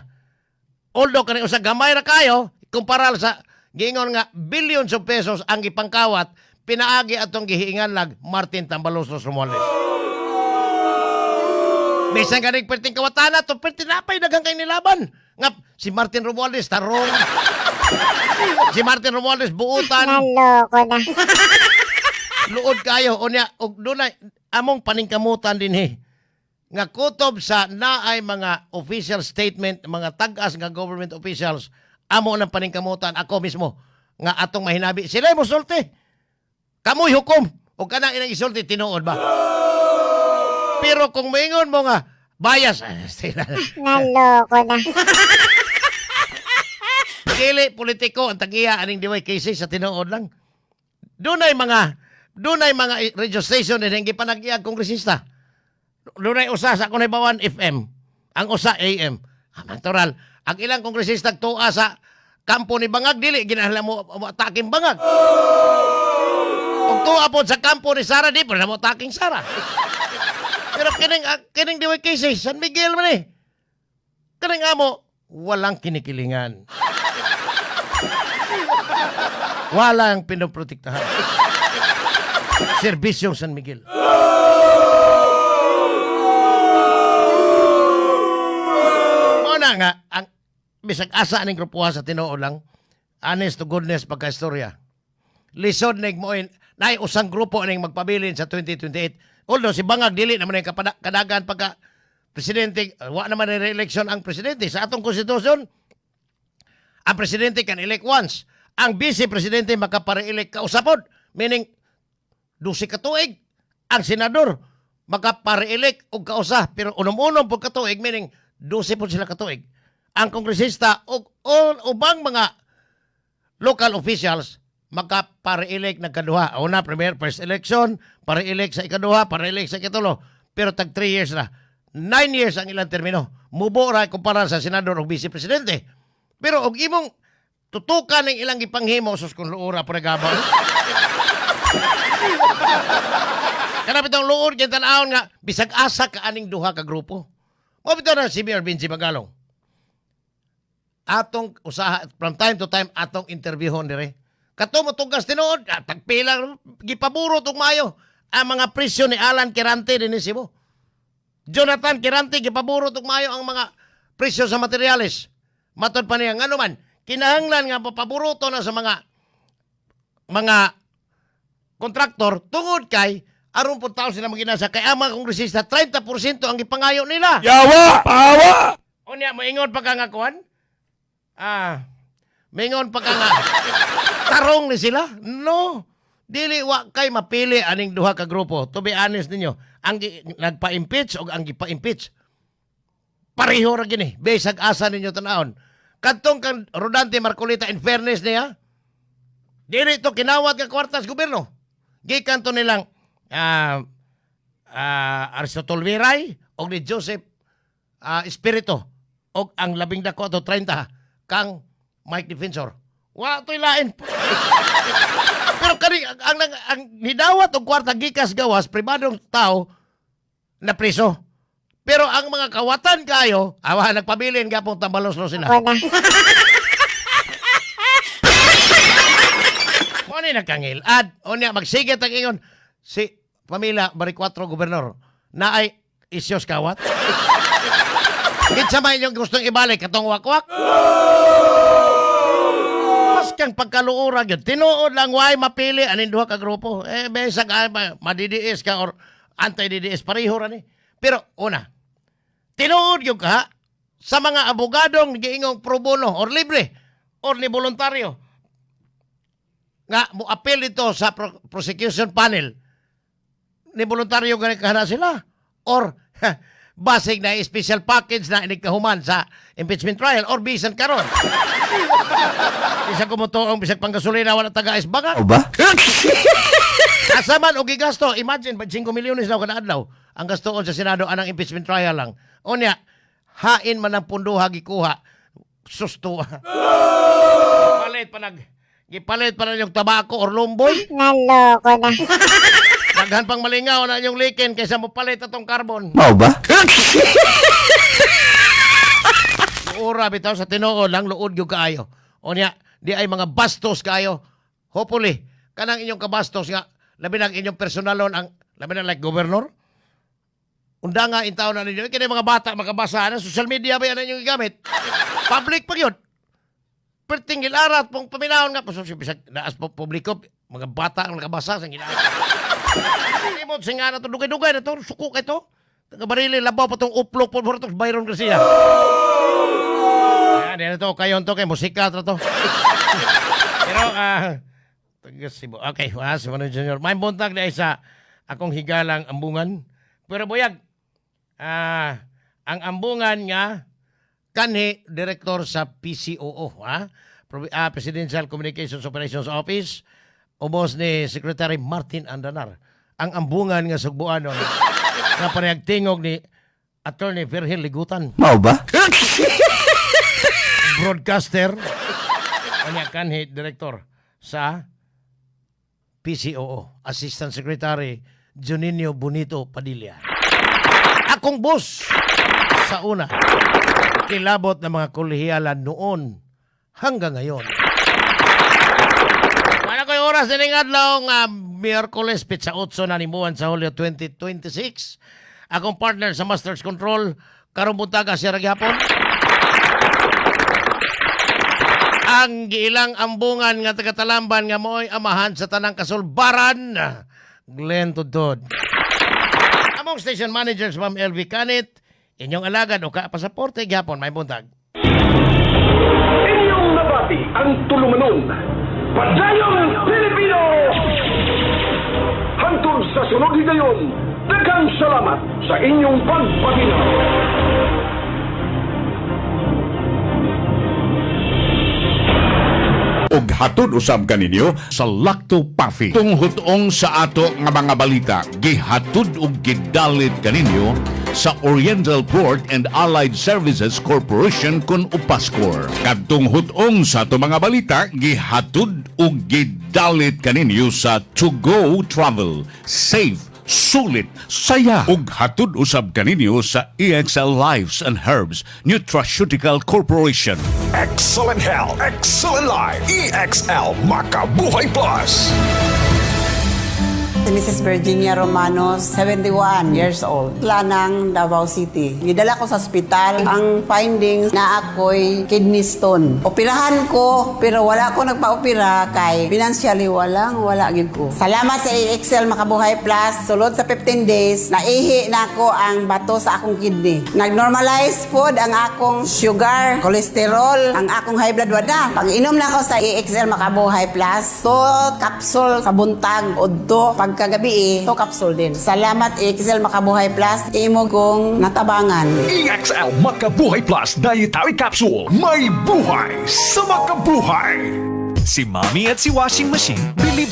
Although kani usa gamay ra kayo kumpara sa giingon nga billions of pesos ang gipangkawat pinaagi atong gihiingan lag Martin Tambaloslos Romualdez. Bisan ganing perting kawatana to perting napay daghang kay nilaban. Nga si Martin Romualdez tarong. Si Martin Romualdez buutan. Naloko na. Luod kayo unya og dunay among paningkamutan dinhi. Nga kutob sa naay mga official statement, mga tag-as nga government officials, amo ng paningkamutan ako mismo Nga atong mahinabi. Sila mo sulti. Kamoy hukom. O kanang ilang isulti, tinuod ba? Pero kung moingon mo nga, bias. Ah, sila. Naloko na. Dili politiko ang tagiya aning DYKC sa tinuod lang. Dunay mga radio station din hindi pa nag kongresista. Dunay usa sa akong nahibawan FM, ang usa AM. Ah, natural, ang ilang kongresista tuwa sa kampo ni Bangag dili ginahanglan mo ataking Bangag. Ug tuwa pod sa kampo ni Sara di pa na mo ataking Sara. Pero kining DYKC San Miguel man eh. Kining amo walang kinikilingan. Walang pinoprotektahan. Serbisyong San Miguel. Mao na nga, ang bisag asa aning grupuha sa tinuod lang, honest to goodness pagka-istorya. Lisod nig mo naay usang grupo ning magpabilin sa 2028. Although si Bangag dili naman ang kadagan pagka presidente, wa naman ang re-election ang presidente. Sa atong konstitusyon, ang presidente can elect once. Ang vice presidente makapare-elect kausapod. Meaning, 12 ka tuig. Ang senador makapare-elect og kausa. Pero unom-unom pod ka tuig, meaning 12 pod sila ka tuig. Ang kongresista og all ubang mga local officials makapare-elect nagkaduha. Una, premier, first election, pare-elect sa ikaduha, pare-elect sa ikatulo. Pero tag 3 years na. 9 years ang ilang termino. Mubo ra kumpara sa senador o vice presidente. Pero og imong tutukan ng ilang gipanghimo sus kung luora pregaba. Kana bitong luod kay tan-awon nga bisag asa ka aning duha ka grupo. Mao bitaw na si Mayor Vinci Magalong. Atong usaha from time to time atong interviewon dire. Kato mo tugas tinuod, tagpila gipaburo tug maayo ang mga presyo ni Alan Quirante dinhi Cebu. Jonathan Quirante gipaburo tug maayo ang mga presyo sa materyales. Matod pa niya ngano man kinahanglan nga papaburuto na sa mga kontraktor tungod kay aron po taon sila maginasa kay ang mga kongresista 30% ang gipangayo nila. Yawa! Pawa! Unya, moingon pa ka nga kuan? Moingon pa ka nga tarong ni sila? No. Dili wa kay mapili aning duha ka grupo. To be honest ninyo, ang nagpa-impeach o ang gipa-impeach pareho ra gini. Bisag asa ninyo tan-awon. Kadtong kang Rodante Marcoleta, in fairness niya, dili to kinawat ka kwartas gobyerno. Gikan to nilang Aristotle Viray o ni Joseph Espiritu og ang labing dako ato 30 kang Mike Defensor. Wa to'y lain. Pero kani ang nidawat og kwarta gikas gawas pribadong tao na preso. Pero ang mga kawatan kayo, awa nagpabilin gapong tambalos-los sila. Ako na. Mo ni nagkangil-ad. O niya, magsigit ang ingon. Si pamilya Baricuatro gobernador na ay isyos kawat. Kinsa may inyong gustong ibalik katong wakwak? Mas kang pagkaluura gyud. Tinuod lang way mapili aning duha ka grupo. Eh bisag ay ma-DDS ka or anti-DDS pareho ra ni. Pero una, tinuod gyud ka sa mga abogadong giingong pro bono or libre or ni voluntaryo nga mo appeal dito sa prosecution panel ni voluntaryo gani kahana sila or basig na special package na inig kahuman sa impeachment trial or bisan karon bisag kumutuong bisag panggasolina wala taga is banga. O ba? Asa man og gigasto, imagine 5 milyones na kada adlaw ang gastoon sa Senado anang impeachment trial lang. Unya, hain man ang punduha gikuha. Susto. Gipalit pa na yung tabako or lumboy. Naloko na. Daghan pang malingaw na inyong likin kaysa mo palit atong carbon. Mao ba? Ura bitaw sa tinuod lang luod gyud kaayo. Unya, di ay mga bastos kaayo. Hopefully, kanang inyong kabastos nga labi nang inyong personalon ang labi na like governor. Unda nga in taon na ninyo, kini mga bata makabasa na social media ba yan ang inyong gigamit? Public pa yun. Perting gilarat pong paminahon nga kung bisag naas po publiko mga bata ang nakabasa sa ginaa. Limot singa na to dugay-dugay na to suko kay to. Taga barili labaw pa tong uplok po tong Byron Garcia. Ah, di na to kayon to kay musika tra to. Pero taga Cebu. Okay, si Manoy Junior. May buntag na sa akong higalang ambungan. Pero buyag, ang ambungan nga kanhi direktor sa PCOO, ha? Presidential Communications Operations Office, ubos ni Secretary Martin Andanar. Ang ambungan nga sugbuanon nga parehag tingog ni Attorney Virgil Ligutan. Mao ba? Broadcaster, kanya kanhi direktor sa PCOO, Assistant Secretary Juninho Bonito Padilla. Akong boss sa una, kilabot ng mga kolehiyalan noon hanggang ngayon. Wala ko'y oras din adlaw nga Miyerkules, pitsa 8 na nimuan sa Hulyo 2026. Akong partner sa Masters Control, karong buntaga siya ragyapon. Ang giilang ambungan nga taga-Talamban nga mo'y amahan sa tanang kasulbaran, Glenn Tudod. Among station managers, Ma'am LV Canit, inyong alagad o ka pasaporte gyapon may buntag. Inyong nabati ang tulumanon. Padayong Pilipino! Hangtod sa sunod higayon, daghang salamat sa inyong pagpaminaw. Og hatod usab kaninyo sa Lacto Puffy. Tunghutong sa ato nga mga balita, gihatod og gidalit kaninyo sa Oriental Port and Allied Services Corporation kun Upascor. Kadtong hutong sa ato mga balita, gihatod og gidalit kaninyo sa To Go Travel. Safe, sulit, saya. Ug hatod usab kaninyo sa EXL Lives and Herbs Nutraceutical Corporation. Excellent health, excellent life. EXL Makabuhay Plus. Si Mrs. Virginia Romano, 71 years old. Lanang, Davao City. Gidala ko sa ospital. Ang findings na ako'y kidney stone. Operahan ko, pero wala ko nagpa-opera kay financially walang wala gyud ko. Salamat sa AXL Makabuhay Plus. Sulod sa 15 days, naihi na ako ang bato sa akong kidney. Nag-normalize pod ang akong sugar, cholesterol, ang akong high blood wala. Pag-inom na ako sa AXL Makabuhay Plus, so capsule sa buntag, udto, pagkagabi eh, 2 capsule din. Salamat AXL Makabuhay Plus, imo kong natabangan. EXL Makabuhay Plus Dietary Capsule. May buhay sa makabuhay. Si Mommy at si Washing Machine believe sa